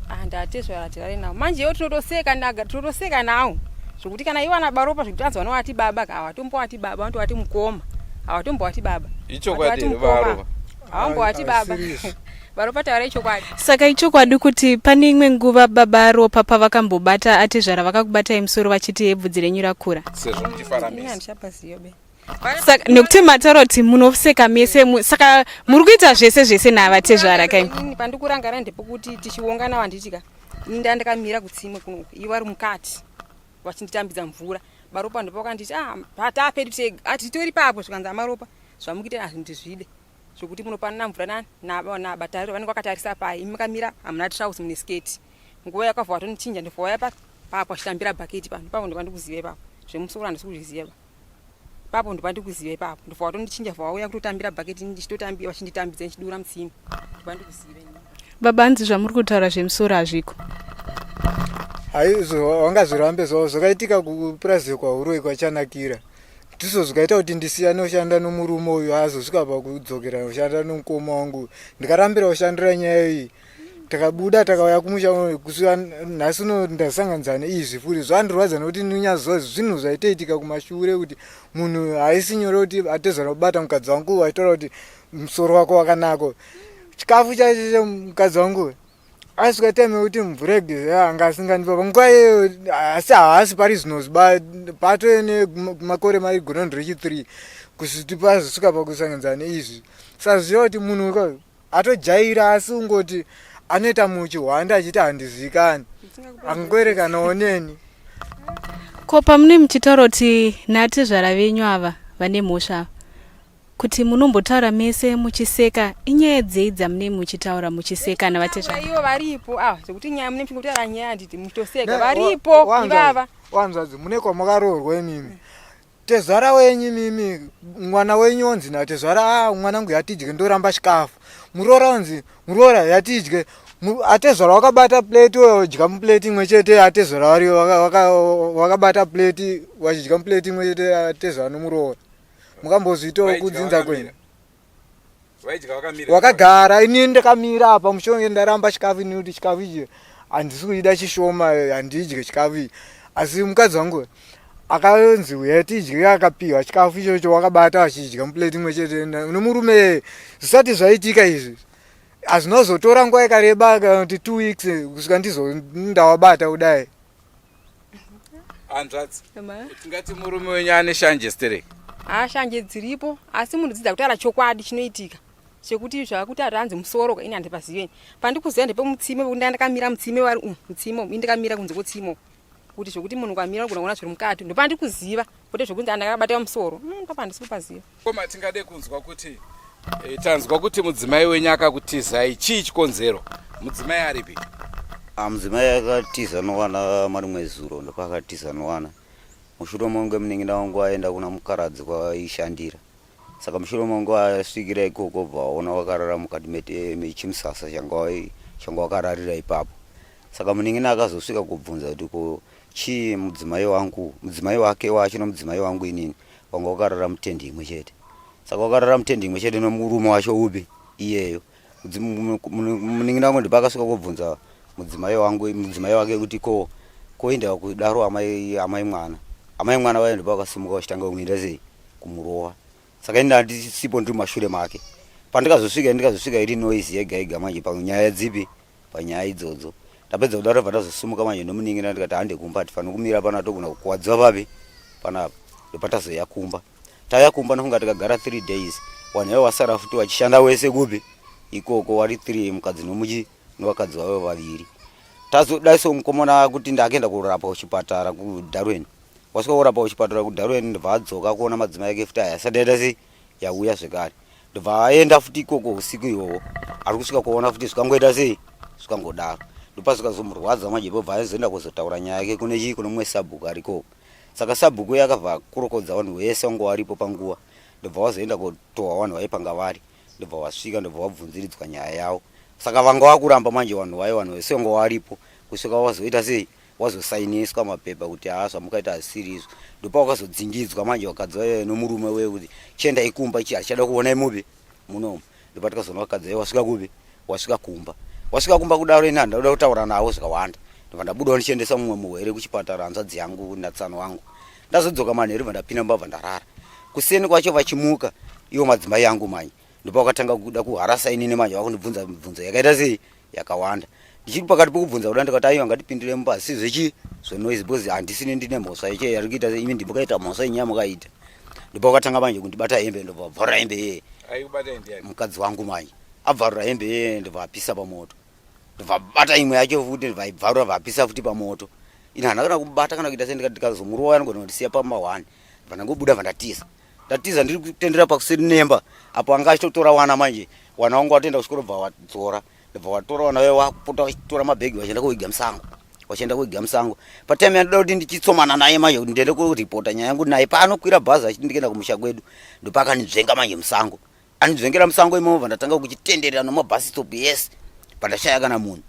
Ah, ndatezvara hatirari navo. Manje iwo tinotoseka naga tinotoseka nawo. Zvekuti kana iwo ana baropa zvekuti anzi vanovati baba ka hawatombowati baba vanotovati mukoma. Hawatombowati baba. Ichokwadi Vatovati here mukoma. vaRopa? Hawambowati baba. Asiriizvo. Baropa taura ichokwadi. Saka ichokwadi kuti pane imwe nguva baba Ropa pavakambobata atezvara vakakubatai musoro vachiti hee bvudzi renyu rakura. Sezvo muchifara Ini mese. handichapaziva be. Saka nekuti mataura kuti munoseka mese saka muri kuita zvese zvese navatezvara kai. Inini pandikurangara ndepekuti tichiongana vanditi ka ini nda ndakamira kutsime kuno ivo vari mukati vachinditambidza mvura baropa ndipo vakanditi ah patapedu tega ati titori papo zvikanzi amaropa zvamukuita hazvindizvide zvekuti munopanana mvura nani nabatariro vanenge vakatarisa pai imi makamira hamuna trouse mune sketi nguva yakavha vatonichinja ndobva vaya papo vachitambira bhaketi pano ipapo ndopandikuziva ipapo zvemusoro handisi kuzviziva ba. Ipapo ndopandikuziva ipapo. Ndobva watondichinja bva wauya kutotambira bucket ndichitotambira vachinditambidza ndichidura mutsime. Ndopandikuziva ini. Baba hanzi zvamuri kutaura zvemusoro hazviko. Haizvo wangazvirambe zvavo zvakaitika kupurazi kwaHuroi kwachanakira. Ndizvo zvikaita kuti ndisiyane kushanda nomurume uyu azosvika pakudzokera kushanda nomukoma wangu. Ndikarambira kushandira nyaya iyi. Takabuda takauya kumusha kusvika nhasi uno ndasanganidza neizvi futi zvandirwadza nekuti ndinyaziva zvinhu zvaitoitika kumashure kuti munhu haisi nyore kuti atezvara kubata mukadzi wangu waitaura kuti musoro wako wakanaka chikafu chacho mukadzi wangu asvika time yekuti mvura yekugeza anga asingandipa panguva iyoyo asi haasi pari zvino patove nemakore mairi gonondo rechi3 kusviti pazosvika pakusanganidza neizvi saziva kuti munhu atojaira asi ungoti anoita muchihwanda achiti handizikani angoerekanawo neni ko pamune muchitaura kuti natezvara venyu ava vane mhosva ava kuti munombotaura mese muchiseka inyaya dzei dzamune muchitaura muchiseka navatezvara ivo varipo ava zvekuti nyaya mune muchingotaura nyaya handiti muchitoseka varipo ivava wanzvadzi mune kwamakaroorwa imimi Tezvara wenyu imimi mwana wenyu onzi natezvara ah, mwanangu yatidye ndoramba chikafu muroora onzi muroora yatidye atezvara wakabata plate odya muplate imwe chete atezvara vari wakabata plate wachidya muplate imwe chete atezvara nomuroora mukambozviitawo kudzinza kwenyu wakagara ini ndakamira apa mushonge ndaramba chikafu ini kuti chikafu ichi handisi kuida chishoma handidye chikafu ichi asi mukadzi wangu akanzi uya tidye akapiwa chikafu ichocho wakabata achidya muplate imwe chete nomurume zvisati zvaitika izvi hazvinozotora nguva yakareba kana kuti two weeks kusvika ndizo ndawabata kudai Hanzvadzi, tingati murume wenyu ane shanje stereki? Haa shanje dziripo asi munhu dzidza kutaura chokwadi chinoitika chekuti zvakuti hanzi musoro ini handipazive ini pandikuziva ndepemutsime pekuti ndakamira mutsime wari umu mutsime umu ini ndakamira kunze kwotsime kuti zvekuti munhu ukamira unogona kuona zviri mukati ndopandikuziva kwete zvekunzi andakabata musoro mm, papa handisi kupaziva Koma tingade kunzwa kuti e, tanzwa kuti mudzimai wenyu akakutizai chii chikonzero mudzimai aripi ah, mudzimai akatiza nowana marimwe zuro ndopaakatiza nowana mushure monge munin'ina wangu aenda kuna mukaradzi kwaishandira saka mushure monge asvikira ikoko bva waona wakarara mukati mechimusasa changa wakararira ipapo saka munin'ina akazosvika kubvunza kuti ko chii mudzimai wangu mudzimai wake wacho nomudzimai wangu inini wanga wakarara mutendi imwe chete saka wakarara mutendi imwe chete nomurume wacho upi iyeyo munin'ina wangu ndipakasvika kobvunza mudzimai wangu mudzimai wake kuti ko koenda kudaro amai amai mwana amai mwana vayo ndipakasimuka vachitanga kumuita sei kumurova saka ini ndandisipo ndiri mumashure make pandikazosvika ndikazosvika iri noise yega yega manje panyaya dzipi panyaya idzodzo ndapedza kudaro bva ndazosimuka manje ndomuningira ndikati hande kumba hatifaniri kumira pana togona kukuwadziwa papi panapa ndopatazoya kumba tauya kumba nofunga tikagara three days vanhu vaiva vasara futi vachishanda wese kupi ikoko wari three mukadzi nomuchi novakadzi vavo vaviri tazodai so mukomana kuti ndakenda kurapa kuchipatara kudarwen wasvika kurapa kuchipatara kudarwen ndobva adzoka kuona madzimai ake futi aya asati aita sei yauya zvekare ndobva aenda futi ikoko usiku ihwohwo ari kusvika kuona futi zvikangoita sei zvikangodaro ndopazvikazomurwadza manje pobva azoenda kuzotaura nyaya yake kune chii kune mumwe sabhuku arikoko saka sabhuku uye akabva akurokodza vanhu vese vangu varipo panguva ndobva vazoenda kotohwa vanhu vaipanga vari ndobva vasvika ndobva vabvunziridzwa nyaya yavo saka vanga vakuramba manje vanhu vaye vanhu vese vanga varipo kusvika vazoita sei wazosainiswa mapepa kuti haa zvamukaita hazvisiri izvo ndopawakazodzingidzwa manje vakadzi vaive nomurume uye kuti chiendai kumba ichi hachichada kuonai mupi munomu ndopatikazoona vakadzi vaive wasvika kupi wasvika kumba wasvika kumba kudaro ini handauda kutaura navo zvakawanda ndobva ndabudawo ndichiendesa mumwe muhwere kuchipatara hanzvadzi yangu natsano wangu ndazodzoka manheru bva ndapinda mumba bva ndarara kuseni kwacho vachimuka iwo madzimai yangu manje ndopavakatanga kuda kuharasa inini manje vakundibvunza mibvunzo yakaita sei yakawanda ndichiri pakati pokubvunza kuda ndikati aiwa ngatipindire mumba asi zvechi zvenoise because handisini ndine mhosva iche yari kuita imi ndimukaita mhosva inyaya mukaita ndipo wakatanga manje kundibata hembe ndobva bvarura hembe yeye mukadzi wangu manje abvarura hembe yeye ndobva apisa pamoto ndobva bata imwe yacho futi ndobva ibvarura bva apisa futi pamoto ini handina kana kubata kana kuita sei ndikazomurova anogona kundisiya pama one bva ndangobuda bva ndatiza ndatiza ndiri kutendera pakuseri nemba apo anga achitotora wana manje wana wangu watoenda kuchikoro bva wadzora ndobva watora wana vaye wakupota vachitora mabhegi vachienda koviga musango Wachienda kwega musango. Patime yandoda kuti ndichitsomana naye manje kuti ndiende kuripota nyaya yangu naye paanokwira bhazi achiti ndikuenda kumusha kwedu ndopaakandidzvenga manje musango. Andidzvengera musango imomo bva ndatanga kuchitenderera nomabus stop yese pandashaya kana munhu.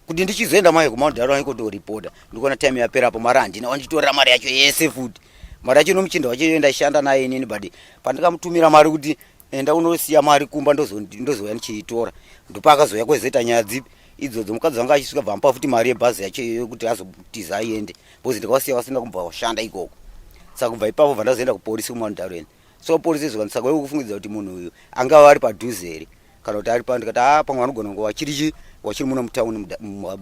Kuti ndichizoenda manje kuMount Darwin kutoripota ndikuona time yapera apo mari handina wanditorera mari yacho yese futi. Mari yacho nomuchinda wacho iyo ndaishanda naye inini but pandikamutumira mari kuti enda unosiya mari kumba ndozouya ndichiitora ndopaakazouya kwezoita nyaya dzipi idzodzo mukadzi wanga achisvika bva amupa futi mari yebhazi yacho iyoyo kuti azotiza aende because ndikavasiya vasina kubva washanda ikoko saka kubva ipapo bva ndazoenda kupolisi kumount darwen so polisi zvikanzi saka iwe kufungidza kuti munhu uyu angava ari padhuze here kana kuti ari pa ndikati a ah, pamwe anogona kunge wachiri chi wachiri muno mutauni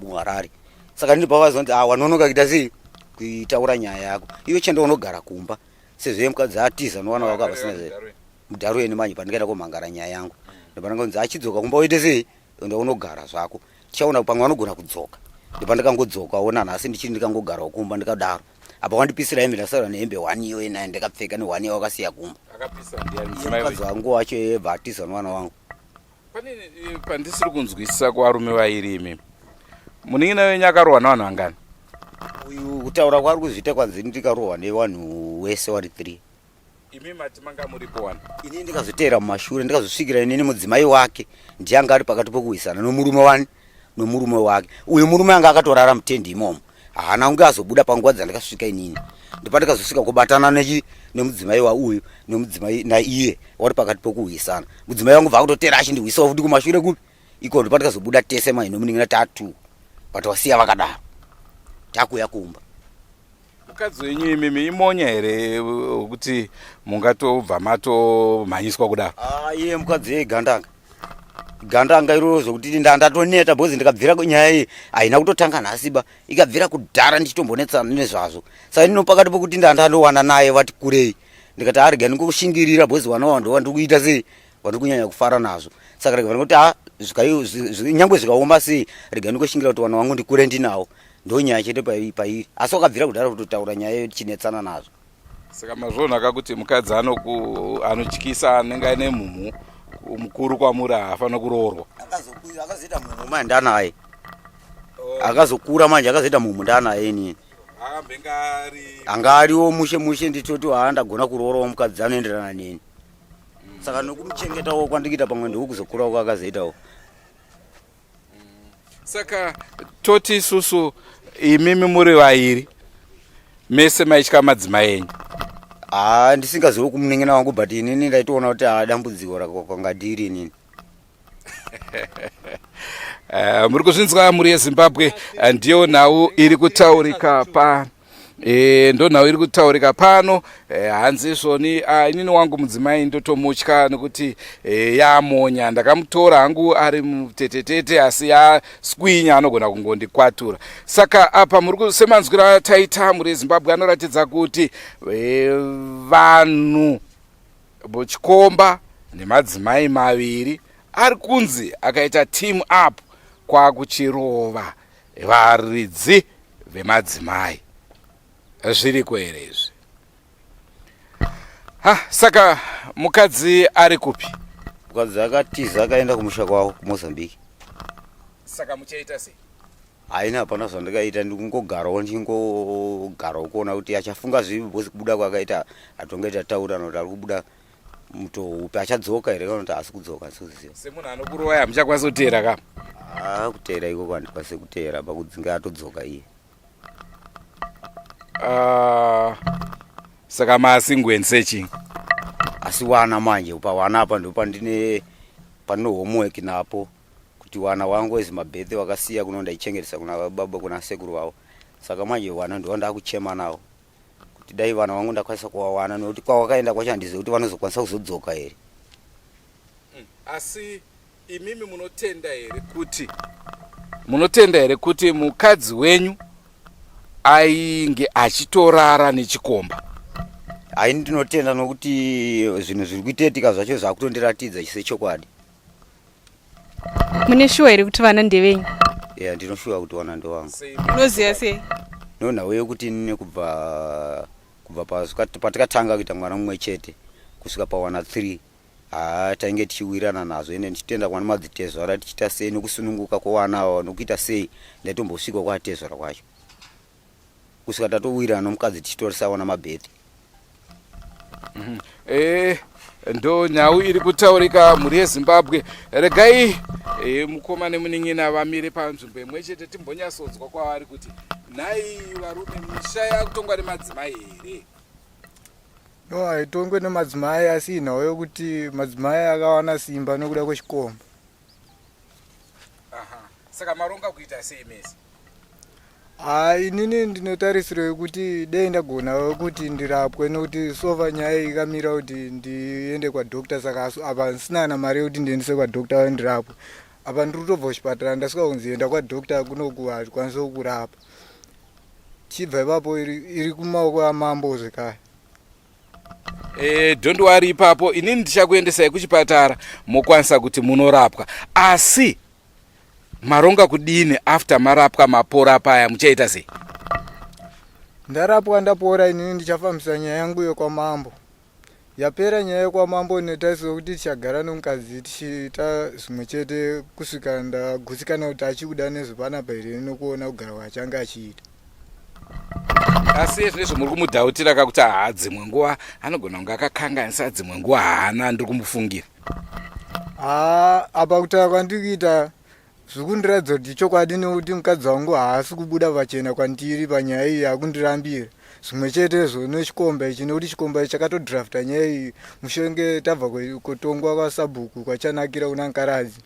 muharare saka ndini pavazonzi a ah, wanonoka kuita sei kuitaura nyaya yako iwe chenda unogara kumba sezvo iye mukadzi atiza novana vako havasina zve mudharweni manje pandikaenda komhangara nyaya yangu ndopandakanzi achidzoka kumba uite sei enda unogara zvako tichaona pamwe vanogona kudzoka ndopandakangodzoka ona nhasi ndichiri ndikangogarawo kumba ndikadaro apa wandipisira hembe ndasara nehembe one iyo inayo ndakapfeka nehone yawakasiya kumba mukadzi wangu wacho yebva atiza novana wangu Pane eh, pandisiri kunzwisisa kuvarume vairi imi. Munin'ina wenyu akarohwa navanhu vangani? Uyu kutaura kwaari kuzviita kwanzi ndikarohwa nevanhu wese wari 3. Imi mati manga muripo wani? Ini ndikazoteera mumashure ndikazosvikira inini mudzimai wake ndiye anga ari pakati pokuwisana nomurume wani nomurume wake. Uyu murume anga akatorara mutendi imomo. Haana kunge azobuda panguva dzandakasvika inini. Ndopandakazosvika kubatana nechi nemudzimai wauyu nemudzimai naiye wari pakati pokuhwisana. Mudzimai wangu bva akutotera achindihwisawo futi kumashure kupi iko ndopandakazobuda tese mai nomunin'ina tatu but wasiya vakadaro takuya kumba. Mukadzi wenyu imimi imonya here kuti mungatobva matomhanyiswa kudaro? Ah, iye mukadzi yegandanga gandanga iroro zvekuti ndatoneta bhozi ndikabvira nyaya iyi haina kutotanga nhasi ba ikabvira kudhara ndichitombonetsana nezvazvo saka ino pakati pokuti ndandandowana naye vati kurei ndikati arega ndingokushingirira bhozi wana wavo ndowandiri kuita sei wandiri kunyanya kufara nazvo saka rega ndikuti a nyangwe zvikaoma sei rega ndingoshingira kuti wana wangu ndikure ndinawo ndonyaya chete pairi asi wakabvira kudhara kutotaura nyaya iyo tichinetsana nazvo saka mazviona ka kuti mukadzi anotyisa anenge aine mumhu mukuru kwamuri haafanira kuroorwa akazoita mumhu manje ndanaye oh. akazokura manje akazoita mumhu ndanaye inini anga ariwo mushe mushe nditoti haa ndagona kuroorawo mukadzi anoenderana neni saka nokumuchengetawo kwandikuita pamwe ndikukuzokurawo kwakazoitawo Saka toti isusu imimi muri vairi mese maitya madzimai enyu. Haa ndisingazivi kumunin'ina wangu but inini ndaitoona kuti haa dambudziko rakwanga ndiri inini. Muri kuzvinzwa mhuri yeZimbabwe eh, ndiyo nhau iri kutaurika pa E, ndonhau iri kutaurika pano e, hanzi izvoni ah, inini wangu mudzimai ndotomutya nekuti e, yamonya ndakamutora hangu ari mutetetete asi yaswinya anogona kungondikwatura saka apa muri semanzwiro ataita mhuri yezimbabwe anoratidza kuti e, vanhu chikomba nemadzimai maviri ari kunzi akaita team up kwakuchirova Varidzi vemadzimai zviriko here izvi? Ha, saka mukadzi ari kupi? Mukadzi akatiza akaenda kumusha kwavo kuMozambique. Saka muchaita sei? Haina hapana zvandikaita ndikungogarawo ndingogarawo kuona kuti achafunga zvipi because kubuda kwakaita hatongaita taurana kuti ari kubuda mutoo upi achadzoka here kana kuti haasi kudzoka handisi Semunhu anokurovai hamuchakwanisi kuteera ka? Haa kuteera ikoko handikwanise kuteera pakudzinga atodzoka iye. Uh, saka masingle and searching? Asi wana manje pawana apa ndopandine pane homework napo kuti wana wangu ezimabirthday wakasiya kuno ndaichengetesa kuna baba kuna sekuru vavo saka manje wana ndiwo ndakuchema nawo kuti dai vana vangu ndakwanisa kuvawana nekuti kwawakaenda kwacho handizivi kuti vanozokwanisa kuzodzoka here Asi imimi munotenda here kuti munotenda here kuti mukadzi wenyu ainge achitorara nechikomba? Haini ndinotenda nokuti zvinhu zviri kuitetika zvacho zvakutondiratidza sechokwadi. Mune shuwa here kuti vana ndevenyu? Yeah, ndinoshuwa kuti vana ndevangu. Unoziva sei? Nonhau yekuti inini kubva kubva patikatanga kuita mwana mumwe chete kusvika pawana 3 haa tainge tichiwirirana nazvo ende ndichitenda kwana madzitezvara tichiita sei nokusununguka kwewana ava nokuita sei ndaitombosvika kwatezvara kwacho. Kusvika tatowirirana nomukadzi tichitorisawana mabirthday. E, ndo nhau iri kutaurika mhuri yeZimbabwe. Regai e, mukoma nemunin'ina vamire panzvimbo imwe chete timbonyasodzwa kwavari kuti nhai varume, misha yakutongwa nemadzimai here? No, haitongwe nemadzimai, asi inhau yokuti madzimai akawana simba nokuda kwechikomba. Aha. Saka maronga kuita sei mese? Haa, inini ndine tarisiro yekuti dei ndagona kuti ndirapwe, nekuti sova nyaya iyi ikamira kuti ndiende kwadoctor, saka apa ndisina kana mari yekuti ndiendese kwadoctor ndirapwe. Apa ndiri kutobva kuchipatara, ndasvika kunzi enda kwadoctor, kunoku hatikwanisi kukurapa. Chibva ipapo iri kumaoko amambo zvekare. E, don't worry ipapo, inini ndichakuendesai kuchipatara mokwanisa kuti munorapwa. Asi maronga kudini after marapwa mapora paya, muchaita sei? Ndarapwa ndapora, inini ndichafambisa nyaya yangu yekwamambo. Yapera nyaya yekwamambo, netarisiro yekuti tichagara nomukadzi tichiita zvimwe chete kusvika ndagutsikana kuti achikuda nezvepanapa here, nokuona kugara kwachange achiita. Asi zvinezvi muri kumudhautira kakuti haa, dzimwe nguva anogona kunge akakanganisa, dzimwe nguva haana, ndiri kumufungira. Haa, apa kutaura kwandiri kuita zviri kundiratidza kuti chokwadi, nekuti mukadzi wangu haasi kubuda pachena kwandiri panyaya iyi, akundirambira. Zvimwe chetezvo nechikomba ichi, nekuti chikomba ichi chakatodrafta nyaya iyi mushenge tabva kutongwa kwasabhuku kwachanakira kuna Nkaradzi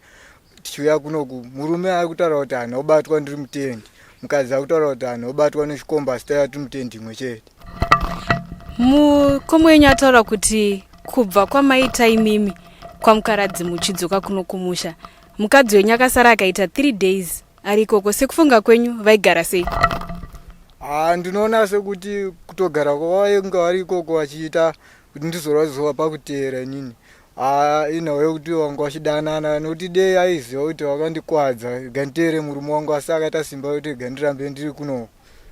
tichiuya kunoku. Murume ari kutaura kuti hanhu obatwa ndiri mutendi, mukadzi ari kutaura kuti hanhu obatwa nechikomba, asi taiva tiri mutendi imwe chete. Mukoma wenyu ataura kuti kubva kwamaita imimi kwaMukaradzi muchidzoka kuno kumusha, mukadzi wenyu akasara akaita 3 days ari ikoko. Sekufunga kwenyu vaigara sei? Haa, ndinoona sekuti kutogara kwavainge vari ikoko vachiita kuti ndizorwadziwa pakuteera inini. Haa, inhau yekuti vanga vachidanana, nekuti dei aiziva kuti vakandikwadza ganditeere murume wangu, asi akaita simba rekuti gandirambe ndiri kuno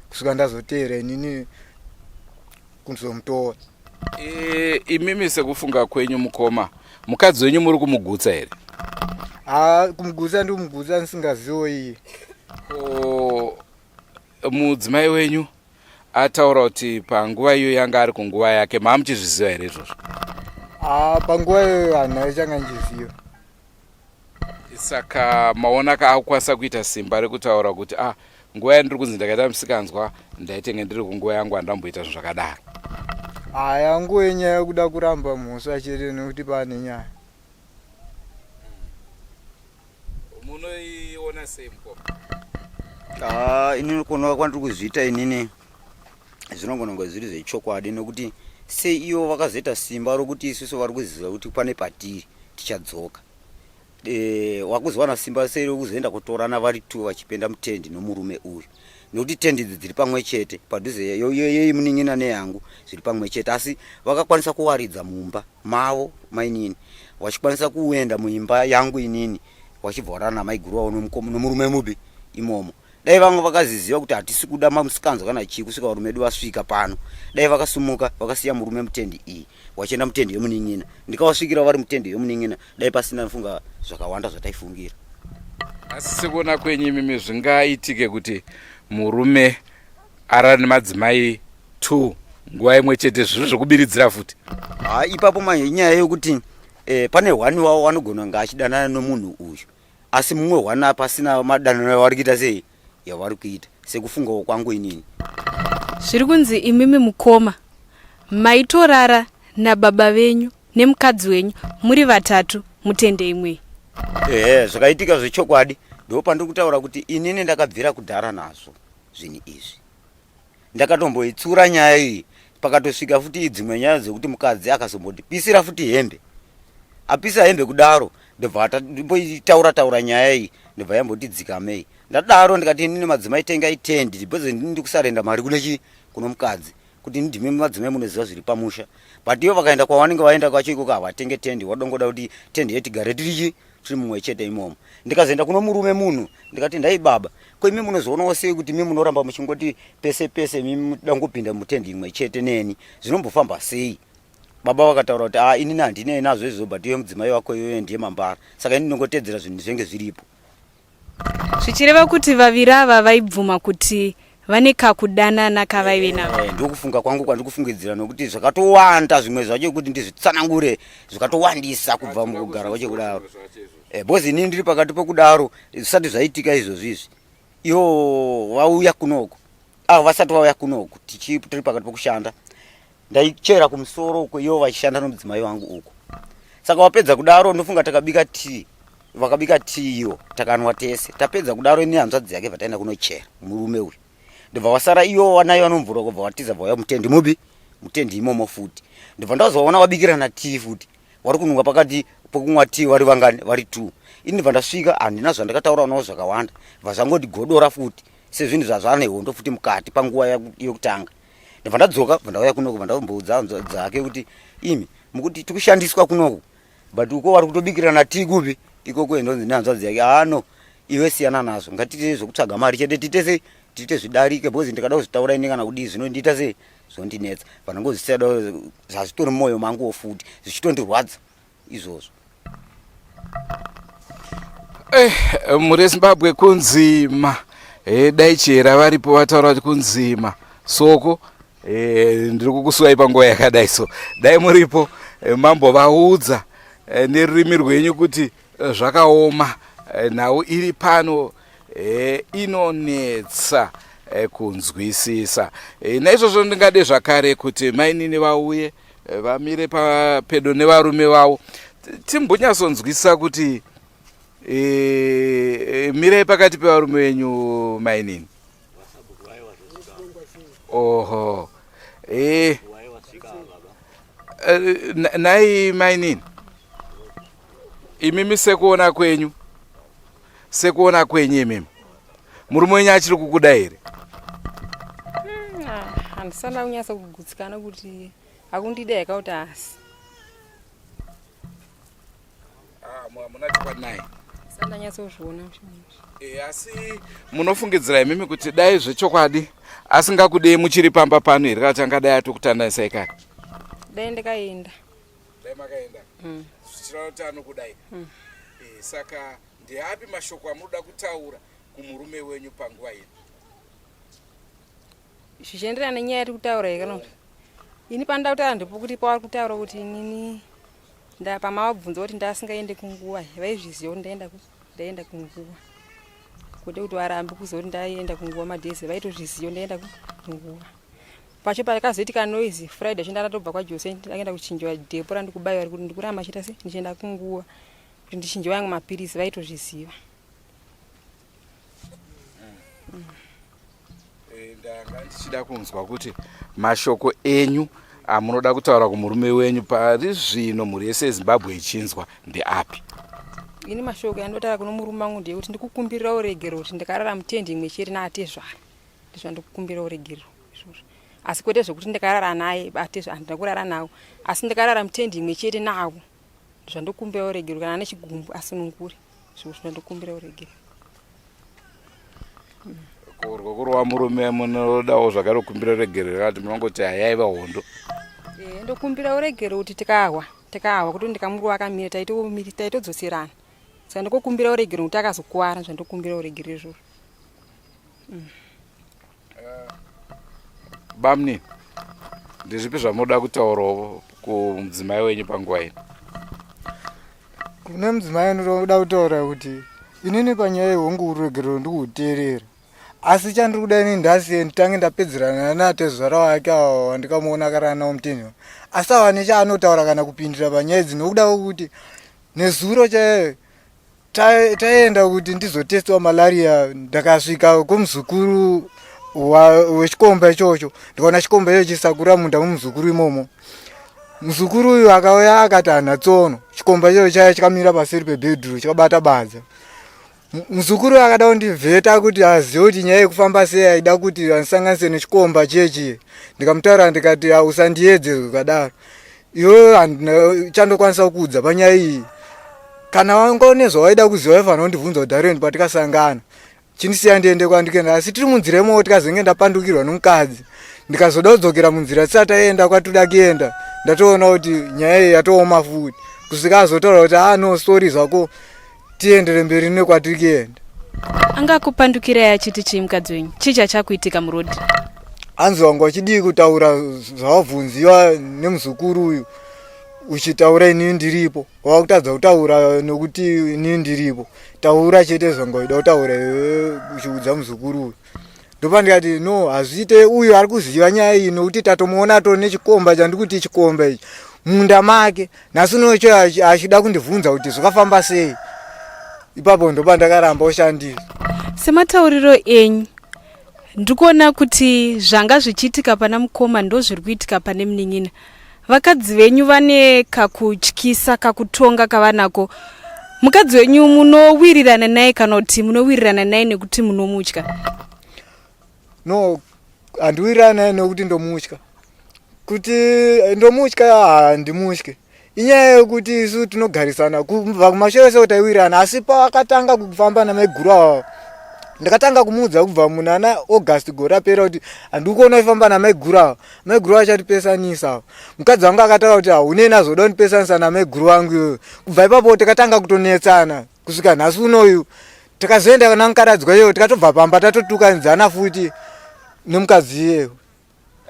kusvika ndazoteera inini kuzomutora. E, imimi sekufunga kwenyu mukoma, mukadzi wenyu muri kumugutsa here? Haa, kumugutsa ndikumugutsa ndisingazivo iye. Ko mudzimai wenyu ataura kuti panguva iyo yanga ari kunguva yake, maamuchizviziva here izvozvo? Haa, panguva iyoyo hanhu aichanga ndichiziva. Saka maona ka akukwanisa kuita simba rekutaura kuti ah, nguva yandiri kunzi ndakaita musikanzwa, ndaitenge ndiri kunguva yangu, handamboita zvinhu zvakadaro. Haa, yangu yenyaya yekuda kuramba mhosva chete, nekuti pane nyaya. Munoiona sei mukoma? Haa, inini kuona kwandiri kuzviita inini zvinogona kunge zviri zvechokwadi, nekuti sei ivo vakazoita simba rokuti isusu vari kuziva kuti pane patiri tichadzoka, e, wakuzowana simba sei rokuzoenda kutorana vari two vachipinda mutendi nomurume uyu, nekuti tendi idzi dziri pamwe chete padhuze, yei munin'ina neyangu zviri pamwe chete, asi vakakwanisa kuwaridza mumba mavo mainini, vachikwanisa kuenda muimba yangu inini, vachibva varara namaiguru vavo nomurume mubi imomo. Dai vanga vakaziziva kuti hatisi kuda mamusikanzwa kana chii kusvika varume vedu vasvika pano, dai vakasumuka vakasiya murume mutendi iyi vachienda mutendi yemunin'ina, ndikavasvikira vari mutendi yemunin'ina, dai pasina funga zvakawanda zvataifungira. Asi sekuona kwenyu imimi, zvingaitike kuti murume arara nemadzimai two nguva imwe chete, zviri zvekubiridzira futi? Ha, ipapo manje inyaya yekuti pane hwani wavo vanogona kunge achidanana nomunhu uyu, asi mumwe hwana pasina madanano yavari kuita sei yavari kuita, sekufungawo kwangu inini. Zviri kunzi imimi mukoma maitorara nababa venyu nemukadzi wenyu muri vatatu mutende imwei. Ehe, zvakaitika zvechokwadi. Ndo pandiri kutaura kuti inini ndakabvira kudhara nazvo zvinhu izvi, ndakatomboitsura nyaya iyi. Pakatosvika futi dzimwe nyaya dzekuti mukadzi akazombotipisira futi hembe, apisa hembe kudaro, ndobva tamboitaura taura nyaya iyi, ndobva yamboti dzikamei. Ndadaro ndikati inini madzimai tengai tendi, because ndini ndikusarenda mari kune chi kuno mukadzi, kuti ndimi madzimai munoziva zviri pamusha. But ivo vakaenda kwavanenge vaenda kwacho ikoko, havatenge tendi, wadongoda kuti tendi yetigare tirichi tiri mumwe chete imomo. Ndikazoenda kuno murume munhu, ndikati ndai baba, ko imi munozoonawo sei kuti imi munoramba muchingoti pese pese imi muda kungopinda mutendi imwe chete neni, zvinombofamba sei? Baba vakataura kuti a, inini handinei nazvo izvozvo, but iwe mudzimai wako iyoyo ndiye mambara, saka ini ndinongotedzera zvinhu zvinenge zviripo. Zvichireva kuti vaviri ava vaibvuma kuti Vane kakudanana kavaive navo. Eh, ndokufunga kwangu kwandikufungidzira nokuti zvakatowanda zvimwe zvacho kuti ndizvitsanangure zvikatowandisa kubva mukugara kwacho kudaro eh, because inini ndiri pakati pokudaro zvisati zvaitika izvozvi izvi ivo vauya kunoku avo vasati vauya kunoku tiri pakati pokushanda ndaichera kumusoro uko ivo vachishanda nomudzimai wangu uko saka wapedza kudaro ndofunga takabika tii vakabika tii iyo takanwa tese tapedza kudaro ini hanzvadzi yake bva kunochera murume uyu ndobva wasara iyo wanayo vanomvura kubva watiza bva wauya mutendi mubi mutendi imomo futi ndobva ndazovaona vabikirana tii futi wari kununga pakati pokumwa tii vari vangani vari two ini ndobva ndasvika handina zvandakataura navo zvakawanda bva zvangondigodora futi sezvinhu zvazvane hondo futi mukati panguva yekutanga ndobva ndadzoka bva ndauya kunoku bva ndamboudza dzake kuti imi mukuti tikushandiswa kunoku but uko vari kutobikirana tii kupi ikoko ndonzi nehanzvadzi yake ano iwe siyana nazvo ngatiite zvekutsvaga mari chete tiite sei tiite zvidarike because ndikada kuzvitaura ini kana kudii zvinondiita sei zvondinetsa vanongozvisiya zvazvitori mumwoyo manguwo futi zvichitondirwadza izvozvo Eh, mhuri yezimbabwe kunzima eh, dai chera varipo vataura kuti kunzima soko eh, ndiri kukusuwai panguva yakadai so dai muripo eh, mambovaudza eh, nerurimi rwenyu kuti eh, zvakaoma eh, nhau iri pano eh, inonetsa eh, kunzwisisa eh, naizvozvo ndingade zvakare kuti mainini vauye eh, vamire pedo nevarume vavo timbonyatsonzwisisa kuti e, e, mirai pakati pevarume venyu mainini oho e, nhai mainini imimi sekuona kwenyu sekuona kwenyu imimi murume wenyu achiri kukuda here hmm, ah, handisana kunyatsa kugutsikana kuti akundida here kuti asi ah, hamuna chokwadi naye sandanyatsozviona e, asi munofungidzira imimi kuti dai zvechokwadi asingakudei muchiri pamba pano here kana kuti angadai atokutandanisai kare dai ndikaenda dai makaenda mm. zvichireva kuti anokudai mm. e, saka ndeapi mashoko amunoda kutaura kumurume wenyu panguva ino zvichienderana nenyaya yatiri kutaura here kana kuti ini pandida kutaura ndepokuti pavari kutaura kuti inini pamavabvunza kuti ndasingaende kunguva vaizviziva kuti ndaenda ndaenda kunguva kwete kuti varambe kuziva kuti ndaenda kunguva madhezi vaitozviziva ndaenda kunguva pacho pakazoitika noise friday acho ndatobva kwajose ndakaenda kuchinjiwa depo randikubaiwa kuti ndikuramba chiita se ndichienda kunguva kuti ndichinjiwa yangu mapirisi vaitozviziva eh, ndanga ndichida kunzwa kuti mashoko enyu amunoda kutaura kumurume wenyu pari zvino mhuri yese yezimbabwe ichinzwa ndeapi ini mashoko andotaura kuno murume wangu ndeyekuti ndikukumbirira uregero kuti ndikarara mutendi imwe chete naatezvara ndizvandikukumbira uregerero izvozvo asi kwete zvekuti ndikarara naye atezvara handina kurara nawo asi ndikarara mutendi imwe chete nawo ndizvandokumbira uregerero kana ane chigumbu asunungure zvozvo zvandokumbira uregerero Kurwa kurova murume munodawo zvakare kukumbira uregerero kana kuti munongoti hayaiva hondo. Eh, ndokumbira uregero kuti tikahwa tikahwa kuti ndikamurova akamira taitodzoserana saka ndokumbira uregero kuti akazokuwara zvandokumbira uregero izvozvo mm. Bamnini, ndezvipi zvamunoda kutaurawo kumudzimai wenyu panguva ino? Kune mudzimai ndinoda kutaura kuti inini panyaya yehongu uregerero ndikuuteerera asi chandiri kuda ini ndasiye nditange ndapedzerana natezvara wake awa wandikamuona akarara nawo mutenhi asi awa nechaanotaura kana kupindira panyaya idzi nokuda kwekuti nezuro chaiyo taenda kuti ndizotestiwa malaria ndakasvika kumuzukuru wechikomba ichocho ndikaona chikomba icho chisakura munda mumuzukuru imomo muzukuru uyu akauya akati hana tsono chikomba ichocho chaya chikamira paseri pebhedhuru chikabata badza muzukuru uyu akada kundivheta kuti azive kuti nyaya yekufamba sei aida kuti andisanganise nechikomba chiye chiye ndikamutaura ndikati usandiedze ukadaro iwe handina chandokwanisa kuudza panyaya iyi kana wanga une zvawaida kuziva waifanira kundibvunza kudhareni patikasangana chindisiya ndiende kwandikuenda asi tiri munzira imomo tikazenge ndapandukirwa nomukadzi ndikazoda kudzokera munzira tisati taenda kwatoda kuenda ndatoona kuti nyaya iyi yatooma futi kusvika azotaura kuti ah no story zvako tiendere mberi nekwatiri kuenda. Anga akupandukirai achiti chii mukadzi wenyu? Chii chachakuitika murodhi? Hanzi wanga uchidii kutaura zvawabvunziwa nemuzukuru uyu uchitaura inini ndiripo, wakutadza kutaura nokuti inini ndiripo. Taura chete zvanga uchida kutaura iwe uchiudza muzukuru uyu. Ndopandikati no, hazviite, uyu ari kuziva nyaya iyi nokuti tatomuona atori nechikomba chandikuti chikomba ichi munda make nhasi unocho achida kundibvunza kuti zvakafamba sei. Ipapo ndopandakaramba ushandisa. Sematauriro enyu ndikuona kuti zvanga zvichiitika pana mukoma ndozviri kuitika pane munin'ina. Vakadzi venyu vane kakutyisa kakutonga kavanako. Mukadzi wenyu munowirirana naye kana kuti munowirirana naye nekuti munomutya? No, handiwirirana naye nekuti ndomutya. Kuti ndomutya handimutye. Inyaya yekuti isu tinogarisana kubva kumashure seko taiwirirana, asi paakatanga kufamba namaiguru ava ndakatanga kumuudza kubva munana August gore rapera kuti handiri kuona uchifamba namaiguru ava, maiguru vachatipesanisa ava. Mukadzi wangu akataura kuti haunei nazoda kundipesanisa namaiguru vangu iyoyo. Kubva ipapo takatanga kutonetsana kusvika nhasi unoyu. Takazoenda kana mukaradzwa iyoyo tikatobva pamba tatotukanidzana futi nemukadzi iyeyo.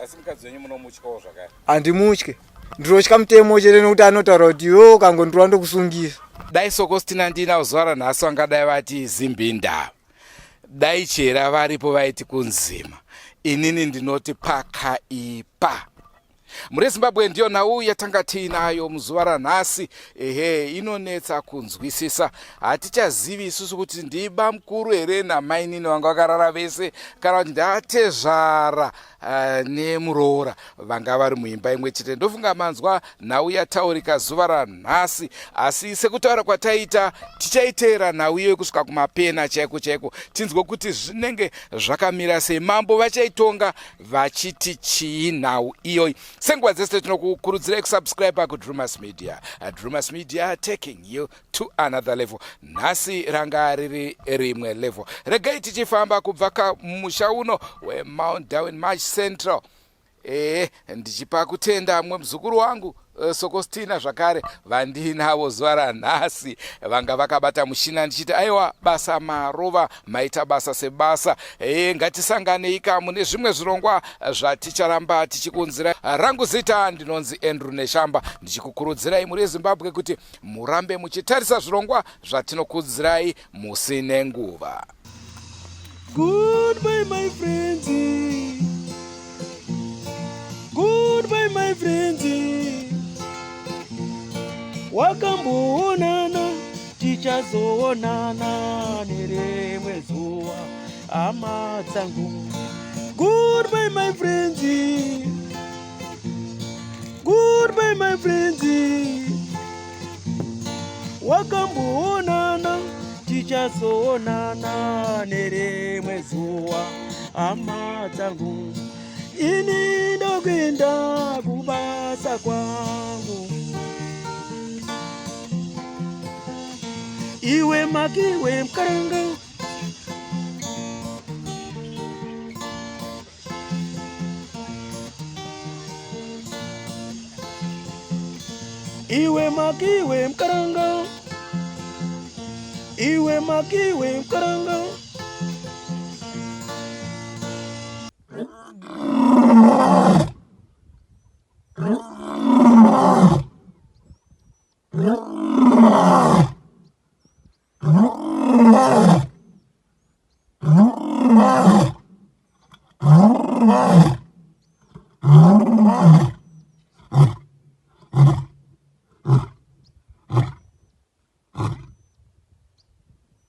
Asi mukadzi wenyu munomutyawo zvakare? Handimutye, ndinotya mutemo chete nekuti anotaura kuti iwewe ukangondirwa ndokusungisa. Dai Sokostina ndinawo zuva ranhasi vangadai vati zimbinda, dai Chera varipo vaiti kunzima, inini ndinoti pakaipa. Mhuri yeZimbabwe ndiyo nhau yatanga tiinayo muzuva ranhasi. Ehe, inonetsa kunzwisisa. Hatichazivi isusu kuti ndibamukuru here namainini vanga vakarara vese kana kuti ndatezvara nemuroora vanga vari muimba imwe chete. Ndofunga manzwa nhau yataurika zuva ranhasi, asi sekutaura kwataita tichaiteera nhau iyoyo kusvika kumapena chaiko chaiko tinzwe kuti zvinenge zvakamira sei. Mambo vachaitonga vachiti chii nhau iyoyi. Senguva dzese tinokukurudzirai kusubscribe kuDrumas Media. Drumas Media, taking you to another level. Nhasi ranga riri rimwe level. Regai tichifamba kubva kamusha uno weMount Darwin March Central, ee ndichipa kutenda mumwe muzukuru wangu Sokostina zvakare vandinavo zuva ranhasi vanga vakabata mushina, ndichiti aiwa, basa marova, maita basa sebasa. Ngatisanganei ka mune zvimwe zvirongwa zvaticharamba tichikuunzirai. Rangu zita ndinonzi Andrew Neshamba, ndichikukurudzirai muri Zimbabwe kuti murambe muchitarisa zvirongwa zvatinokuudzirai musi nenguva. Goodbye my friends. Goodbye my friends. Wakamboonana, tichazoonana nerimwe zuva hama dzangu. Goodbye my friends. Goodbye my friends. Wakamboonana, tichazoonana nerimwe zuva hama dzangu. Ini ndokuenda kubasa kwangu. Iwe makiwe mkaranga. Iwe makiwe mkaranga. Iwe makiwe mkaranga.